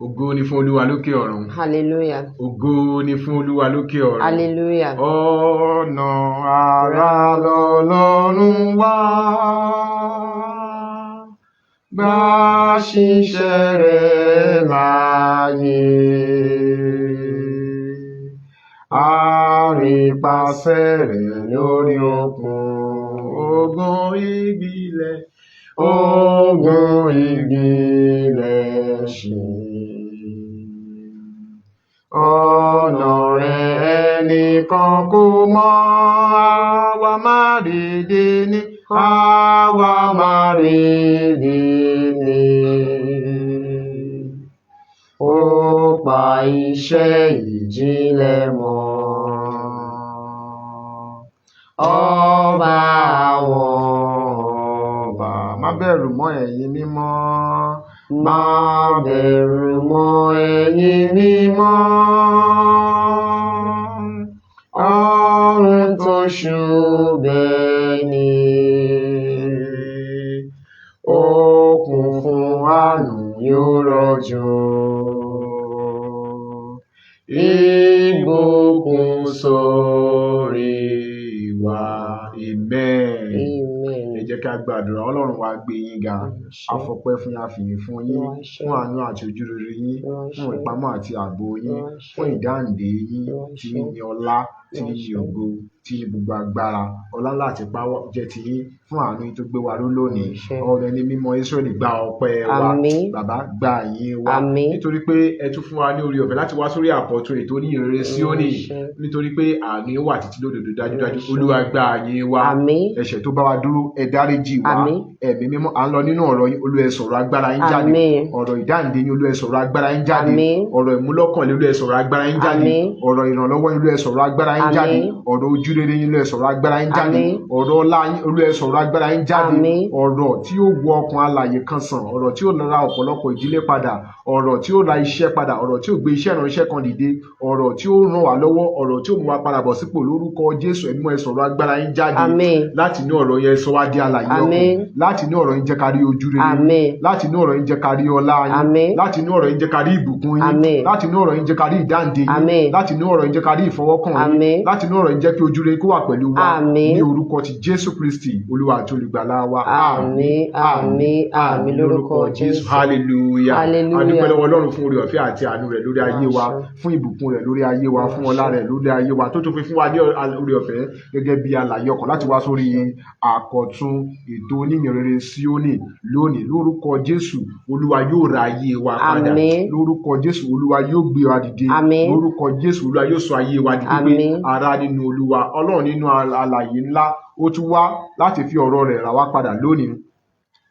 Ògo ni fún Olúwa lókè ọ̀run. Hallelujah. Ògo ni fún Olúwa lókè ọ̀run. Hallelujah. Ọ̀nà àrà lọ́lọ́run wá. Gbà ṣiṣẹ́ rẹ̀ láàyè. Àrípasẹ̀ rẹ̀ lórí òkun. Ogun ìgbìlẹ̀. Ogun ìgbìlẹ̀ ṣe. Ọ̀nà rẹ̀ ẹnìkan kò mọ̀, àwa máa rèdè ní, àwa máa rèdè ní. Ó pa iṣẹ́ ìjìnlẹ̀ mọ́. Ọba àwọn ọba. Má bẹ̀rù mọ́, ẹ̀yin mímọ́. Má bẹ̀rù mọ́, ẹ̀yin mímọ́. Ọ̀run tó ṣú bẹ́ẹ̀ ni. Ó kún fún àánú, yóò rọ̀jò ìbùkún sórí wa. Amen. Amen. Ẹ jẹ́ ká gbàdúrà. Ọlọ́run wa, gbé yín ga. A fọpẹ́ fún yín, a fìyìn fún yín Olúwa ṣé. fún àánú àti ojúrere yín, Olúwa fún ṣé. ìpamọ́ àti ààbò yín, Olúwa ṣé. fún ìdáǹdè yín. Olúwa Tí ṣé. yín ní ọlá, tí Olúwa yín ní ṣé. ògo, tí yín gbogbo agbára, ọlá ńlá àti ipá jẹ́ ti yín, fún àánú yín tó gbé wa ró lónìí. Olúwa ṣé. Ọ̀rọ̀ ẹni mímọ́ Ísírẹ́lì, gba ọpẹ́ wa. Àmín. Bàbá, gba ìyìn wa, Àmín. nítorí pé ẹ tún fún wa ní oore ọ̀fẹ́ láti wá sórí àkọ́tún ètò Oníhìnrere Síónì, Olúwa ṣé. nítorí pé àánú yín wà títí lódodo dájúdájú. Olúwa ṣé. Olúwa, gba ìyìn wa. Àmín. Ẹ̀ṣẹ̀ tó bá wa dúró, ẹ dáríjì wa. Àmín. Ẹ̀mí mímọ́, à ń lọ nínú ọ̀rọ̀ yín. Olúwa, ẹ sọ̀rọ̀ agbára yín jáde. Àmín. Ọ̀rọ̀ ìdáǹdè yín, Olúwa, ẹ sọ̀rọ̀ agbára yín jáde. Àmín. Ọ̀rọ̀ ìmúlọ́kànlé, Olúwa, ẹ sọ̀rọ̀ agbára yín jáde. Àmín. Ọ̀rọ̀ ìrànlọ́wọ́ yín, Olúwa, ẹ sọ̀rọ̀ agbára yín jáde. Àmín. Ọ̀rọ̀ ojúrere yín, Olúwa, ẹ sọ̀rọ̀ agbára yín jáde. Àmín. Ọ̀rọ̀ ọlá yín, Olúwa, ẹ sọ̀rọ̀ agbára yín jáde. Àmín. Ọ̀rọ̀ tí ó wo ọkàn alààyè kan sàn, ọ̀rọ̀ tí ó ra ọ̀pọ̀lọpọ̀ ìdílé padà, ọ̀rọ̀ tí ó ra iṣẹ́ padà, ọ̀rọ̀ tí ó gbé iṣẹ́ ìránṣẹ́ kan dìde, ọ̀rọ̀ tí ó ràn wá lọ́wọ́, ọ̀rọ̀ tí ó mú wa padà bọ̀ sípò, lórúkọ Jésù, Ẹ̀mí mímọ́, ẹ sọ̀rọ̀ agbára yín jáde. Àmín. Láti inú ọ̀rọ̀ yẹn, sọ wá di alààyè ọkàn. Àmín. Láti inú ọ̀rọ̀ yín, jẹ́ ká rí ojú rere. Àmín. Láti inú ọ̀rọ̀ yín, jẹ́ ká rí ọlá yín. Àmín. Láti inú ọ̀rọ̀ yín, jẹ́ ká rí ìbùkún yín. Àmín. Láti inú ọ̀rọ̀ yín, jẹ́ ká rí ìdáǹdè yín. Àmín. Láti inú ọ̀rọ̀ yín, jẹ́ ká rí ìfọwọ́kàn yín. Àmín. Láti inú ọ̀rọ̀ yín, jẹ́ kí ojú rere kó wà pẹ̀lú wa. Àmín. Ní orúkọ ti Jésù Kristi, Olúwa àti Olùgbàlà wa. Àmín, àmín, àmín lórúkọ Jésù. Hallelujah. Hallelujah. A dúpẹ́ lọ́wọ́ Ọlọ́run fún oore ọ̀fẹ́ àti àánú rẹ̀ lórí ayé wa, Àṣẹ. fún ìbùkún rẹ̀ lórí ayé wa, fún ọlá rẹ̀ lórí ayé wa, tó tún fi fún wa ní oore ọ̀fẹ́ gẹ́gẹ́ bí alààyè ọkàn láti wá sórí àkọ́tún ètò Oníhìnrere Síónì lónìí. Lórúkọ Jésù, Olúwa yóò ra ayé wa padà. Àmín. Lórúkọ Jésù, Olúwa yóò gbé wa dìde. Àmín. Lórúkọ Jésù, Olúwa yóò sọ ayé wa di pípé. Àmín. Ará nínú Olúwa, Ọlọ́run nínú alààyè ńlá, ó tún wá láti fi ọ̀rọ̀ rẹ̀ rà wá padà lónìí.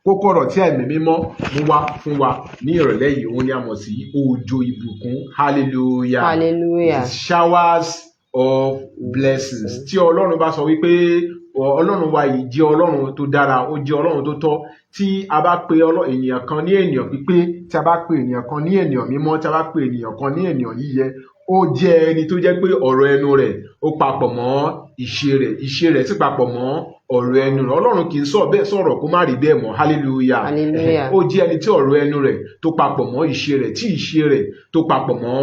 Kókó ọ̀rọ̀ tí Ẹ̀mí Mímọ́ mú wá fún wa ní ìrọ̀lẹ́ yìí, òun ni a mọ̀ sí òjò ìbùkún. Hallelujah. Hallelujah. Showers of blessings. Tí Ọlọ́run bá sọ wípé Ọlọ́run wa yìí jẹ́ Ọlọ́run tó dára, ó jẹ́ Ọlọ́run tó tọ́, tí a bá pe ènìyàn kan ní ènìyàn pípé, tí a bá pe ènìyàn kan ní ènìyàn mímọ́, tí a bá pe ènìyàn kan ní ènìyàn yíyẹ, ó jẹ́ ẹni tó jẹ́ pé ọ̀rọ̀ ẹnu rẹ̀ ó papọ̀ mọ́ ìṣe rẹ̀, ìṣe rẹ̀ sì papọ̀ mọ́ ọ̀rọ̀ ẹnu rẹ̀. Ọlọ́run kì í sọ bẹ́ẹ̀ sọ̀rọ̀ kó má rí bẹ́ẹ̀ mọ́. Hallelujah. Hallelujah. Ó jẹ́ ẹni tí ọ̀rọ̀ ẹnu rẹ̀ tó papọ̀ mọ́ ìṣe rẹ̀, tí ìṣe rẹ̀ tó papọ̀ mọ́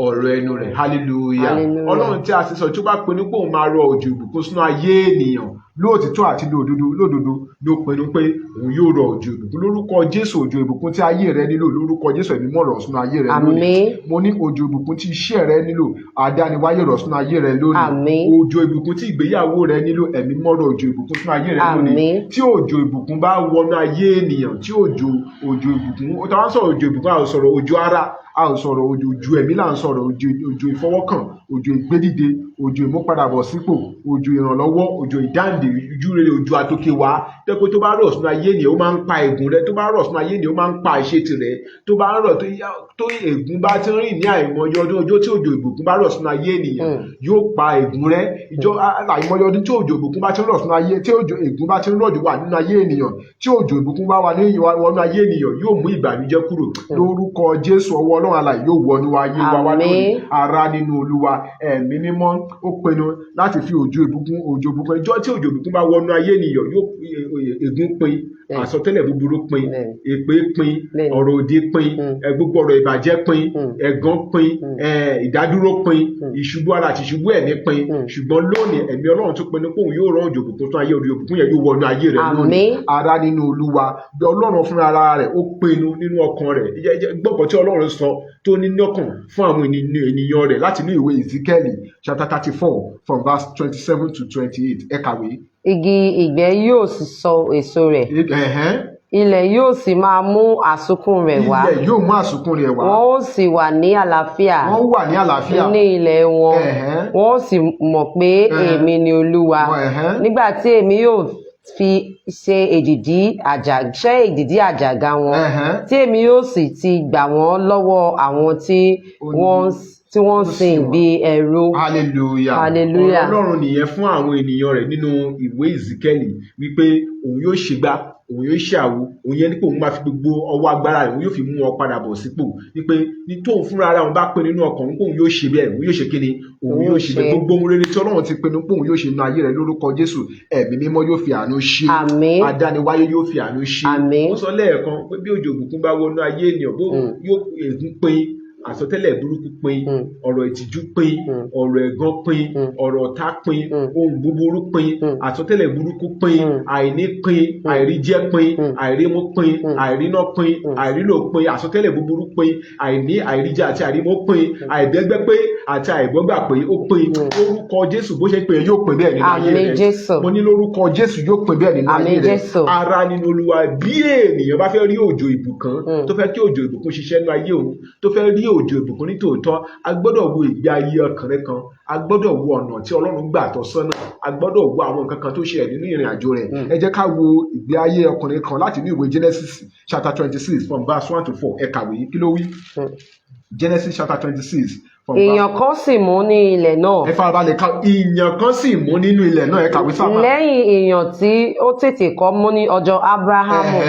ọ̀rọ̀ ẹnu rẹ̀. Hallelujah. Hallelujah. Ọlọ́run tí a sì sọ, tí ó bá pinnu pé òun máa rọ òjò ìbùkún sínú ayé ènìyàn, lóòtítọ́ àti lódodo, lódodo ló pinnu pé òun yóò rọ òjò ìbùkún. Lórúkọ Jésù, òjò ìbùkún tí ayé rẹ nílò, lórúkọ Jésù, Ẹ̀mí mọ́ rọ̀ sínú ayé rẹ lónìí. Àmín. Mo ní òjò ìbùkún tí iṣẹ́ rẹ nílò, àdániwáyé rọ̀ sínú ayé rẹ lónìí. Àmín. Òjò ìbùkún tí ìgbéyàwó rẹ nílò, Ẹ̀mí mọ́ rọ̀ òjò ìbùkún sínú ayé rẹ lónìí. Àmín. Tí òjò ìbùkún bá wọnú ayé ènìyàn, tí òjò ìbùkún ó tá wá ń sọ̀rọ̀ òjò ìbùkún, a ò sọ̀rọ̀ òjò ara, a ò sọ̀rọ̀ òjò ẹ̀mí là ń sọ̀rọ̀, òjò ìfọwọ́kàn, òjò ìgbédìde, òjò ìmúpadàbọ̀sípò, òjò ìrànlọ́wọ́, òjò ìdáǹdè, ojú rere, òjò àtòkè wá tẹ́pẹ́ tó bá rọ̀ sínú ayé ènìyàn, ó máa ń pa ègún rẹ. Tó bá rọ̀ sínú ayé ènìyàn, ó máa ń pa àṣetì rẹ. Tó bá ń rọ̀, tó ègún bá ti rìn ní àìmọye ọdún, ọjọ́ tí òjò ìbùkún bá rọ̀ sínú ayé ènìyàn, yóò pa ègún rẹ. Ìjọ àìmọye ọdún tí òjò ìbùkún bá ti ń rọ̀ sínú ayé, tí òjò ègún bá ti ń rọ̀jò wà nínú ayé ènìyàn, tí òjò ìbùkún bá wà ní wọnú ayé ènìyàn, yóò mú ìbànújẹ́ kúrò. Lórúkọ Jésù, ọwọ́ Ọlọ́run alààyè yóò wọnú ayé wa wá Àmín. lónìí. Ará nínú Olúwa, Ẹ̀mí Mímọ́ ó pinnu láti fi òjò ìbùkún, òjò ìbùkún. Ìjọ tí òjò ìbùkún bá wọnú ayé ènìyàn, yóò ègún pin, àsọtẹ́lẹ̀ búburú pin, èpè pin, ọ̀rọ̀ òdì pin, gbogbo ọ̀rọ̀ ìbàjẹ́ pin, ẹ̀gàn pin, ìdádúró pin, ìṣubú ara àti ìṣubú ẹ̀mí pin. Ṣùgbọ́n lónìí, ẹ̀mí Ọlọ́run tún pinnu pé òun yóò rán òjò ìbùkún tún ayé. Òjò ìbùkún yẹn yóò wọnú ayé rẹ lónìí. Àmín. Ará nínú Olúwa, bí Ọlọ́run fúnra ara rẹ̀ ó pinnu nínú ọkàn rẹ̀, gbọ́kàn tí Ọlọ́run sọ tó ní lọ́kàn fún àwọn ènìyàn rẹ̀ láti inú ìwé Ezekiel chapter 34 from verse 27 to 28. Ẹ kàwé. Igi ìgbẹ́ yóò sì sọ èso rẹ̀, ilẹ̀ yóò sì máa mú àsùnkún rẹ̀ wá. Ilẹ̀ yóò mú àsùnkún rẹ̀ wá. Wọn ó sì wà ní àlàáfíà Wọ́n wà ní àlàáfíà ní ilẹ̀ wọn. Wọn ó sì mọ̀ pé èmi ni Olúwa, nígbà tí èmi yóò fi ṣe èdìdí àjà ṣẹ́ èdìdí àjàgà wọn, tí èmi yóò sì ti gbà wọ́n lọ́wọ́ àwọn tí wọ́n ń sìn sìn bí ẹrú. Hallelujah. Hallelujah. Ọ̀rọ̀ Ọlọ́run nìyẹn fún àwọn ènìyàn rẹ̀ nínú ìwé Ezekiel, wípé òun yóò ṣègbà, òun yóò ṣàwo, òun yẹn ní pé òun máa fi gbogbo ọwọ́ agbára rẹ̀, òun yóò fi mú wọn padà bọ̀ sípò, wípé ní tóun fúnra ara òun bá pé nínú ọkàn òun pé òun yóò ṣe bẹ́ẹ̀, òun yóò ṣe kíni? Òun yóò ṣe bẹ́ẹ̀. Gbogbo ohun rere tí Ọlọ́run ti pinnu pé òun yóò ṣe nínú ayé rẹ̀, lórúkọ Jésù, Ẹ̀mí Mímọ́ yóò fi àánú ṣe. Àmín. Adániwáyé yóò fi àánú ṣe. Àmín. Ó sọ lẹ́ẹ̀kan pé bí òjò ìbùkún bá wọnú ayé ènìyàn, bó yóò ègún pin, àsọtẹ́lẹ̀ burúkú pin, ọ̀rọ̀ ìtìjú pin, ọ̀rọ̀ ẹ̀gàn pin, ọ̀rọ̀ ọ̀tá pin, ohun búburú pin, àsọtẹ́lẹ̀ burúkú pin, àìní pin, àìríjẹ pin, àìrímú pin, àìríná pin, àìrílò pin, àsọtẹ́lẹ̀ búburú pin, àìní, àìríjẹ àti àìrímú pin, àìbẹ́gbẹ́ pé àti àìbọ́gbà pé ó pin. Lórúkọ Jésù, bó ṣe pé yóò pin bẹ́ẹ̀ nínú ayé Àmín. rẹ. Jésù. Mo ní lórúkọ Jésù, yóò pin bẹ́ẹ̀ nínú ayé Àmín. rẹ. Jésù. Ará nínú Olúwa, bí ènìyàn bá fẹ́ rí òjò ìbùkún, tó fẹ́ kí òjò ìbùkún ṣiṣẹ́ nínú ayé òun, tó fẹ́ rí òjò ìbùkún ní tòótọ́, a gbọ́dọ̀ wo ìgbé ayé ọkùnrin kan, a gbọ́dọ̀ wo ọ̀nà tí Ọlọ́run gbà tọ́ sọ́nà, a gbọ́dọ̀ wo àwọn nǹkan kan tó ṣẹlẹ̀ nínú ìrìn àjò rẹ̀. Ẹ jẹ́ ká wo ìgbé ayé ọkùnrin kan láti inú ìwé Genesis chapter 26 from verse 1 to 4. Ẹ kàwé, kí ló wí? Genesis chapter 26 from verse. Ìyàn kan sì mú ní ilẹ̀ náà. Ẹ farabalẹ̀ ká. Ìyàn kan sì mú nínú ilẹ̀ náà. Ẹ kàwé sábà. Lẹ́yìn ìyàn tí ó tètè kọ́ mú ní ọjọ́ Abrahamu,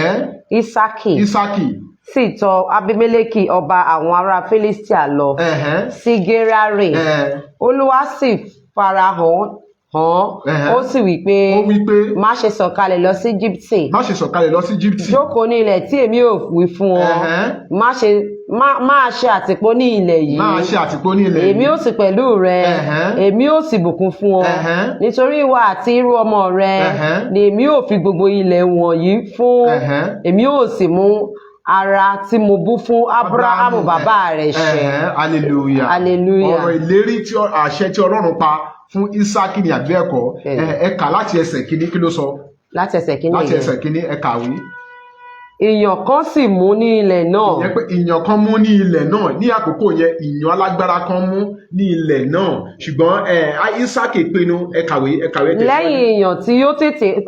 Isaki Isaki sì tọ̀ Abimeleki ọba àwọn ará Filistia lọ sí Gerari. Olúwa sì farahàn hàn, ó sì wí pé, Ó wí pé, má ṣe sọ̀kalẹ̀ lọ sí Íjíbítì. Má ṣe sọ̀kalẹ̀ lọ sí Íjíbítì. Jókòó ní ilẹ̀ tí èmi ò wí fún ọ. Má ṣe máa ṣe àtìpó ní ilẹ̀ yìí. Máa ṣe àtìpó ní ilẹ̀ Èmi yìí. ó sì pẹ̀lú rẹ, èmi ó sì bùkún fún ọ, nítorí ìwọ àti irú ọmọ rẹ ni èmi ó fi gbogbo ilẹ̀ wọ̀nyí fún, èmi ó sì mú ara tí mo bú fún Abrahamu bàbá rẹ ṣẹ. Hallelujah. Hallelujah. Ọ̀rọ̀ ìlérí tí àṣẹ tí Ọlọ́run pa fún Ísákì ní àbí ẹ̀kọ́? Bẹ́ẹ̀ni. Ẹ kà láti ẹsẹ̀ kìíní, kí ló sọ? Láti ẹsẹ̀ kìíní Láti yẹn. ẹsẹ̀ kìíní, ẹ kàwé. Ìyàn kan sì mú ní ilẹ̀ náà. Ìyẹn pé ìyàn kan mú ní ilẹ̀ náà. Ní àkókò yẹn, ìyàn alágbára kan mú ní ilẹ̀ náà, ṣùgbọ́n Ísákì pinnu. Ẹ kàwé, ẹ kàwé, tẹ̀síwájú. Lẹ́yìn ìyàn tí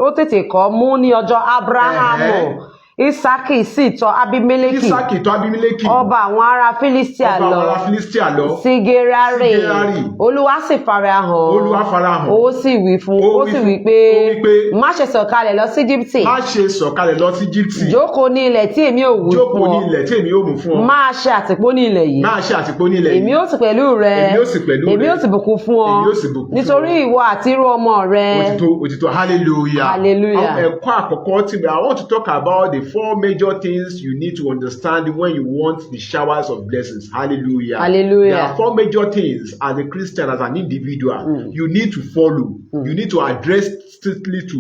ó tètè kọ́ mú ní ọjọ́ Abrahamu, Ísákì sì tọ̀ Abimeleki Ísákì tọ̀ Abimeleki ọba àwọn ará Filistia ọba lọ àwọn ará Filistia lọ sí Gerari. Sí Gerari. Olúwa sì farahàn. Olúwa farahàn. Ó sì wí fún Ó ó wí sì fún- wí pé, ó wí pé, má ṣe sọ̀kalẹ̀ lọ sí Íjíbítì. Má ṣe sọ̀kalẹ̀ lọ sí Íjíbítì. Jókòó ní ilẹ̀ tí èmi ò wí Jókòó fún ní ọ. ilẹ̀ tí èmi yóò mú fún ọ. Máa ṣe àtìpó ní ilẹ̀ yìí. Máa ṣe àtìpó ní ilẹ̀ Èmi yìí. ó sì pẹ̀lú rẹ. Èmi ó sì pẹ̀lú Èmi rẹ. ó sì bùkún fún ọ, Èmi ó sì bùkún fún nítorí ọ. ìwọ àti irú ọmọ rẹ. Òtítọ́, òtítọ́. Hallelujah. Hallelujah. Àwọn ẹ̀kọ́ àkọ́kọ́ tí I want to talk about, the four major things you need to understand when you want the showers of blessings. Hallelujah. Hallelujah. There are four major things, as a Christian, as an individual, you need to follow, you need to address strictly to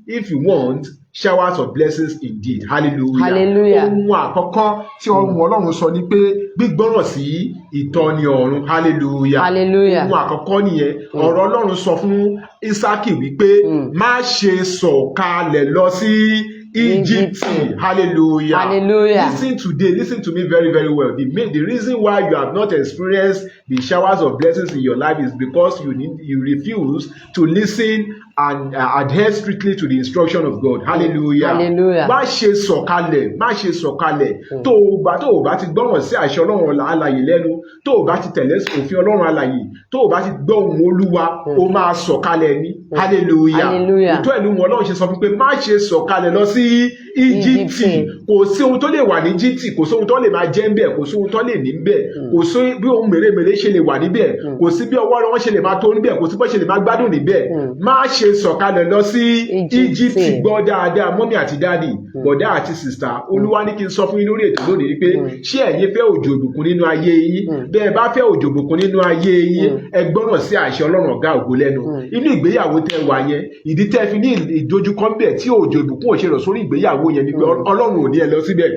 if you want showers of blessings indeed. Hallelujah. Hallelujah. Ohun àkọ́kọ́ tí ohun Ọlọ́run sọ ni pé gbígbọ́ràn sí ìtọ́ni ọ̀run. Hallelujah. Hallelujah. Ohun àkọ́kọ́ nìyẹn. Ọ̀rọ̀ Ọlọ́run sọ fún Ísákì wípé má ṣe sọ̀kalẹ̀ lọ sí Íjíbítì. Hallelujah. Hallelujah. Listen today, listen to me very, very well. The reason why you have not experienced the showers of blessings in your life is because you refuse to listen. and adhere strictly to the instruction of God. Hallelujah. Hallelujah. Má ṣe sọ̀kalẹ̀, má ṣe sọ̀kalẹ̀. Tó o bá ti gbọ́ràn sí àṣẹ Ọlọ́run alààyè lẹ́nu, tó o bá ti tẹ̀lé òfin Ọlọ́run alààyè, tó o bá ti gbọ́ ohùn Olúwa, o máa sọ̀kalẹ̀ ni. Hallelujah. Hallelujah. Ìtọ́ ìlú wọn Ọlọ́run ṣe sọ fún pé má ṣe sọ̀kalẹ̀ lọ sí Íjíbítì. Kò sí ohun tó lè wà ní Íjíbítì, kò sí ohun tó lè máa jẹ ńbẹ̀, kò sí ohun tó lè ní ńbẹ̀, kò sí bí ohun mèremère ṣe lè wà níbẹ̀, kò sí bí ọwọ́ wọn ṣe lè máa tó níbẹ̀, kò sí bó ṣe lè máa gbádùn níbẹ̀. Má ṣe sọ̀kalẹ̀ lọ sí Íjíbítì. Íjíbítì. Gbọ́ dáadáa, mummy àti daddy, bọ̀dá àti sister, Olúwa ní kí n sọ fún yín lórí ètò lónìí wípé ṣé ẹ̀yin fẹ́ òjò ìbùkún nínú ayé yín? Bẹ́ẹ̀ bá fẹ́ òjò ìbùkún nínú ayé yín, ẹ gbọ́ràn sí àṣẹ Ọlọ́run ọ̀gá ògo lẹ́nu. Inú ìgbéyàwó tẹ́ wà yẹn, ìdí tẹ́ fi ní ìdojúkọ ńbẹ̀ tí òjò ìbùkún ò ṣe rọ̀ sórí ìgbéyàwó yẹn ni pé Ọlọ́run ò ní ẹ lọ síbẹ̀.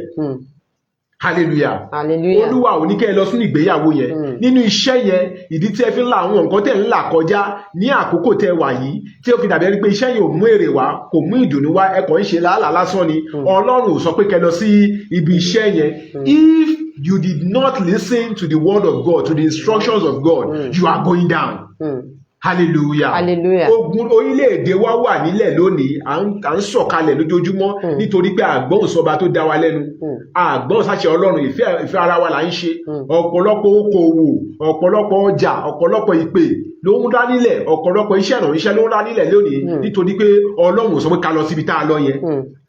Hallelujah. Hallelujah. Olúwa ò ní kẹ́ ẹ lọ sínú ìgbéyàwó yẹn. Nínú iṣẹ́ yẹn, ìdí tí ẹ fi ń la àwọn nǹkan tẹ̀ ń là kọjá ní àkókò tẹ́ wà yìí, tí ó fi dàbí ẹni pé iṣẹ́ yẹn ò mú èrè wá, kò mú ìdùnnú wá, ẹ kàn ń ṣe làálàá lásán ni, Ọlọ́run ò sọ pé kẹ́ lọ sí ibi iṣẹ́ yẹn. If you did not listen to the word of God, to the instructions of God, you are going down. Hallelujah. Hallelujah. Ogun orílẹ̀-èdè wa wà nílẹ̀ lónìí, à ń sọ̀kalẹ̀ lójoojúmọ́ nítorí pé àgbọ̀n sọba tó dá wa lẹ́nu, àgbọ̀n sáṣẹ Ọlọ́run, ìfẹ́ ara wa là ń ṣe. Ọ̀pọ̀lọpọ̀ okòwò, ọ̀pọ̀lọpọ̀ ọjà, ọ̀pọ̀lọpọ̀ ìpè ló ń rá nílẹ̀, ọ̀pọ̀lọpọ̀ iṣẹ́ ìrànṣẹ́ ló ń rá nílẹ̀ lónìí nítorí pé Ọlọ́run ò sọ pé ká lọ síbi tá a lọ yẹn.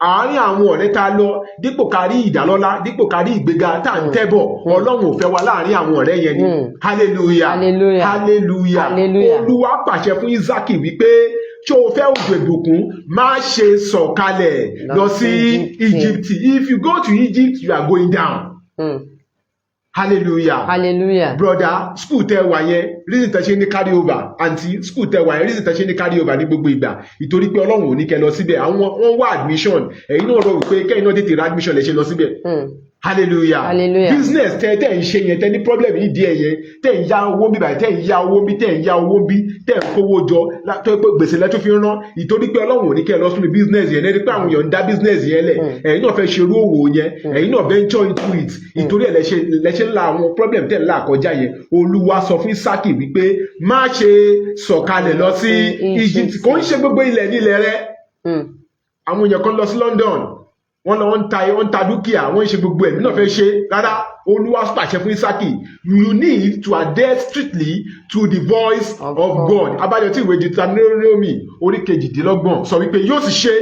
Àárín àwọn ọ̀rẹ́ tá a lọ, dípò ká rí ìdálọ́lá, dípò ká rí ìgbéga tá à ń tẹ́bọ̀, Ọlọ́run ò fẹ́ wa láàárín àwọn ọ̀rẹ́ yẹn ni. Hallelujah. Hallelujah. Hallelujah. Hallelujah. Olúwa pàṣẹ fún Ísákì wípé ṣé o fẹ́ òjò ìbùkún? Má ṣe sọ̀kalẹ̀ lọ sí Egypt. Egypt. If you go to Egypt, you are going down. Hallelujah. Hallelujah. Brother, school tẹ wà yẹn, reason tẹ ṣe ní carry over. Aunty, school tẹ wà yẹn, reason tẹ ṣe ní carry over ní gbogbo ìgbà, ìtorí pé Ọlọ́run ò ní kẹ́ lọ síbẹ̀. Àwọn wọ́n wá admission, ẹ̀yin náà rọ wípé kẹ́yìn náà tètè ra admission lẹ ṣe lọ síbẹ̀. Hallelujah. Hallelujah. Business tẹ ń ṣe yẹn, tẹ ní problem yìí díẹ̀ yẹn, tẹ ń ya owó bí báyìí, tẹ ń ya owó bí, tẹ ń ya owó bí, tẹ ń kówó jọ tó pé gbèsè lẹ́tún fi ń rán, ìtorí pé Ọlọ́run ò ní kẹ́ ẹ lọ sínú business yẹn. Lẹ́ni pé àwọn èèyàn ń dá business yẹn lẹ̀, ẹ̀yin náà fẹ́ ṣe irú òwò yẹn, ẹ̀yin náà venture into it, ìtorí ẹ̀ lẹ́ṣẹ̀ ńlá àwọn problem tẹ̀ ń là kọjá yẹn. Olúwa sọ fún Ísákì wípé má ṣe sọ̀kalẹ̀ lọ sí Egypt. Egypt. Kò ń ṣe gbogbo ilẹ̀ nílẹ̀ rẹ. Àwọn èèyàn kan lọ sí London, wọ́n lọ, wọ́n ń ta dúkìá, wọ́n ń ṣe gbogbo ẹ̀mí náà fẹ́ ṣe rárá. Olúwa pàṣẹ fún Ísákì, you need to adhere strictly to the voice of of God. God. Abájọ tí ìwé Deuteronomy orí 28 sọ wípé yóò sì ṣe,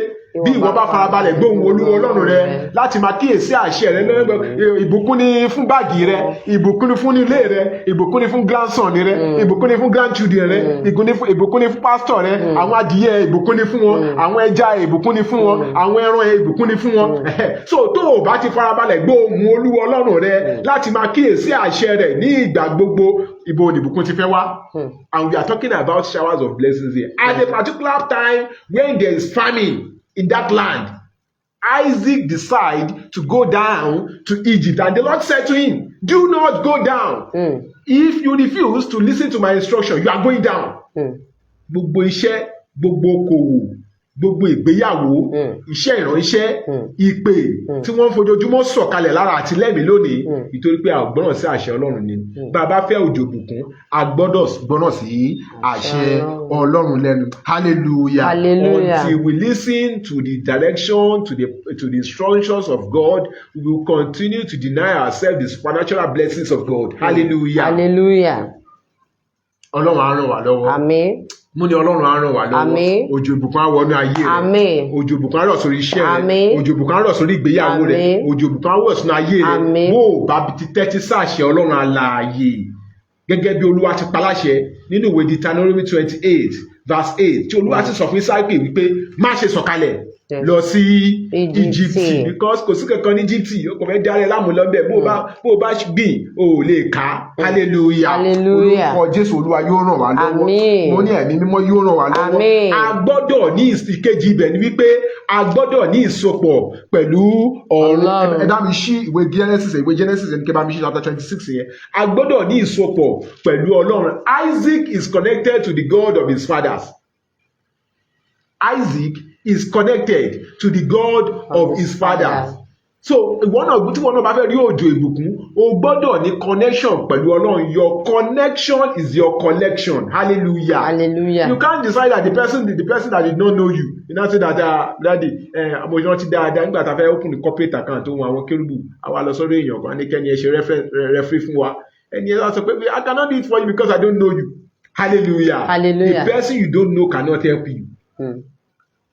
bí ìwọ bá farabalẹ̀ gbóhùn Olúwa Ọlọ́run rẹ láti máa kíyèsí àṣẹ rẹ lọ́gbọ̀n, ìbùkún ni fún báàgì rẹ, ìbùkún ni fún ilé rẹ, ìbùkún ni fún grandson rẹ, ìbùkún ni fún grandchildren rẹ, ìbùkún ni fún pastor rẹ. Àwọn adìyẹ, ìbùkún ni fún wọn. Àwọn ẹja, ìbùkún ni fún wọn. Àwọn ẹran, ìbùkún ni fún wọn. So tó o bá ti farabalẹ̀ gbóhùn Olúwa Ọlọ́run rẹ láti máa kíyèsí àṣẹ rẹ ní ìgbà gbogbo, ibo ni ìbùkún ti fẹ́ wá? And we are talking about showers of blessings here. At a particular time when there is famine in that land, Isaac decide to go down to Egypt, and the Lord said to him, "Do not go down. If you refuse to listen to my instruction, you are going down." Gbogbo iṣẹ́, gbogbo okòwò, gbogbo ìgbéyàwó, iṣẹ́ ìránṣẹ́, ìpè tí wọ́n ń fojoojúmọ́ sọ̀kalẹ̀ lára àti lẹ́mìí lónìí, ìtorí pé a ò gbọ́ràn sí àṣẹ Ọlọ́run ni. Bá a bá fẹ́ òjò ìbùkún, a gbọ́dọ̀ gbọ́ràn sí àṣẹ Ọlọ́run lẹ́nu. Hallelujah. Hallelujah. Until we listen to the direction, to the instructions of God, we will continue to deny ourselves the supernatural blessings of God. Hallelujah. Hallelujah. Ọlọ́run á ràn wá lọ́wọ́. Àmín. Mú ní Ọlọ́run á ràn wá lọ́wọ́. Àmín. Òjò ìbùkún á wọnú ayé rẹ. Àmín. Òjò ìbùkún á rọ̀ sórí iṣẹ́ rẹ. Àmín. Òjò ìbùkún á rọ̀ sórí ìgbéyàwó rẹ. Àmín. Òjò ìbùkún á wọ̀ sínú ayé rẹ. Àmín. Bó o bá ti tẹ́tí sáàṣẹ Ọlọ́run alààyè gẹ́gẹ́ bí Olúwa ti paláṣẹ nínú ìwé Deuteronomy 28 verse 8, tí Olúwa ti sọ fún Ísákì wípé má ṣe sọ̀kalẹ̀ lọ sí Egypt. Egypt, because kò sí kankan ní Egypt, o kò fẹ́ dára láàmú lọ́bẹ̀. Bó o bá gbìn, o ò lè ká. Hallelujah. Hallelujah. Orúkọ Jésù, Olúwa yóò ràn wá lọ́wọ́. Àmín. Mo ní Ẹ̀mí Mímọ́ yóò ràn wá lọ́wọ́. Àmín. A gbọ́dọ̀ ní ìkejì ibẹ̀ ni wípé a gbọ́dọ̀ ní ìsopọ̀ pẹ̀lú ọ̀run. Ọlọ́run. Ẹ bá mi ṣí ìwé Genesis, ìwé Genesis ẹni kẹ́ bá mi ṣí chapter 26 yẹn. A gbọ́dọ̀ ní ìsopọ̀ pẹ̀lú Ọlọ́run. Isaac is connected to the God of his fathers. Isaac is connected to the God of his fathers. So ìwọ náà, tí ìwọ náà bá fẹ́ rí òjò ìbùkún, o gbọ́dọ̀ ní connection pẹ̀lú Ọlọ́run. Your connection is your collection. Hallelujah. Hallelujah. You can't decide that the person that did not know you, you now say that, "Daddy, mo rántí dáadáa nígbà tá a fẹ́ open the corporate account tó wọn àwọn kérúbù, àwa lọ sọ́dọ̀ èèyàn kan ní kẹ́ni ẹ ṣe referee fún wa." Ẹni ẹ sọ pé, "I cannot do it for you because I don't know you." Hallelujah. Hallelujah. The person you don't know cannot help you.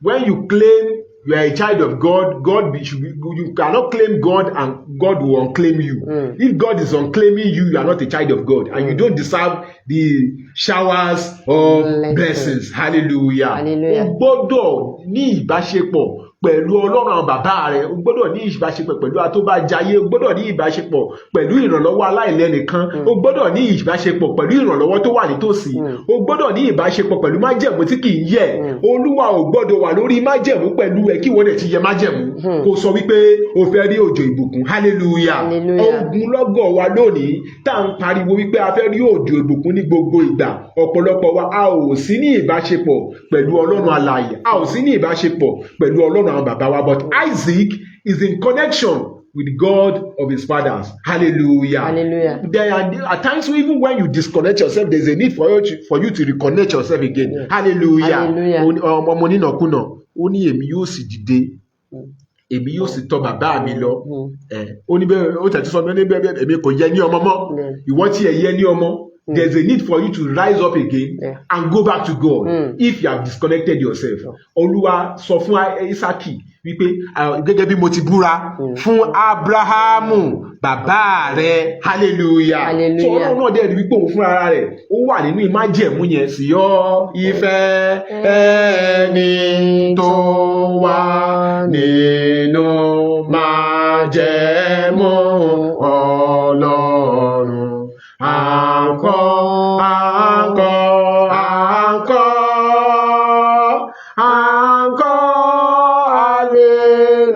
When you claim you are a child of God, God be, should be, you cannot claim God and God will unclaim you. If God is unclaiming you, you are not a child of God and you don't deserve the showers of blessings. Blessings. Hallelujah. Hallelujah. O gbọ́dọ̀ ní ìbáṣepọ̀ pẹ̀lú Ọlọ́run àwọn bàbá rẹ̀. O gbọ́dọ̀ ní ìbáṣepọ̀ pẹ̀lú atóbájayé. O gbọ́dọ̀ ní ìbáṣepọ̀ pẹ̀lú ìrànlọ́wọ́ aláìlẹ́nìkan. O gbọ́dọ̀ ní ìbáṣepọ̀ pẹ̀lú ìrànlọ́wọ́ tó wà nítòsí. O gbọ́dọ̀ ní ìbáṣepọ̀ pẹ̀lú májẹ̀mú tí kì í yẹ̀. Olúwa ò gbọ́dọ̀ wà lórí májẹ̀mú pẹ̀lú ẹ kí wọ́n dẹ̀ ti yẹ májẹ̀mú, kó sọ wípé o fẹ́ rí òjò ìbùkún. Hallelujah. Hallelujah. Ogunlọ́gọ̀ wa lónìí tá à ń pariwo wípé a fẹ́ rí òjò ìbùkún ní gbogbo ìgbà, ọ̀pọ̀lọpọ̀ wa, a ò sí ní ìbáṣepọ̀ pẹ̀lú Ọlọ́run alààyè, a ò sí ní ìbáṣepọ̀ pẹ̀lú Ọlọ́run àwọn bàbá wa. But Isaac is in connection with the God of his fathers. Hallelujah. Hallelujah. There are at times, even when you disconnect yourself, there is a need for you to reconnect yourself again. Hallelujah. Hallelujah. Ọmọ onínàkúnà, ó ní, "Èmi yóò sì dìde, èmi yóò sì tọ̀ bàbá mi lọ." Ó ní bẹ́ẹ̀, ó tẹ̀sí sọ ní bẹ́ẹ̀, "Èmi kò yẹ ní ọmọ mọ́." Ìwọ tí ẹ yẹ ní ọmọ, there is a need for you to rise up again and go back to God if you have disconnected yourself. Olúwa sọ fún Isaki wípé, "Ah, gẹ́gẹ́ bí mo ti búra fún Abrahamu bàbá rẹ̀." Hallelujah. Hallelujah. So Ọlọ́run náà dẹ̀ rí wípé òun fúnra rẹ̀, ó wà nínú ìmájẹ̀mú yẹn sí ọ ìfẹ́ ẹni tó wà nínú májẹ̀mú Ọlọ́run. Àǹkọ́, àǹkọ́, àǹkọ́, àǹkọ́,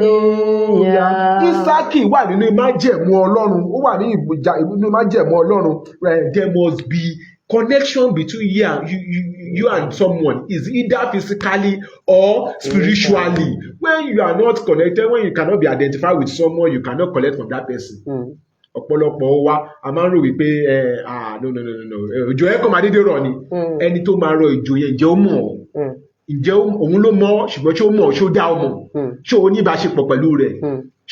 hallelujah. Ísákì wà nínú májẹ̀mú Ọlọ́run, ó wà ní ìjà nínú májẹ̀mú Ọlọ́run. There must be connection between you and someone, is either physically or spiritually. When you are not connected, when you cannot be identified with someone, you cannot collect from that person. Ọ̀pọ̀lọpọ̀ wa, a máa ń rò wípé ẹ, ah, no, no, no, no, no, òjò ẹ kàn máa dédé rọ̀ ni. Ẹni tó máa rọ ìjò yẹn, ǹjẹ́ ó mọ̀ ọ́? Ǹjẹ́ òun ló mọ̀ ọ́? Ṣùgbọ́n ṣé ó mọ̀ ọ́? Ṣé ó dá ọ mọ̀? Ṣé o ní ìbáṣepọ̀ pẹ̀lú rẹ̀?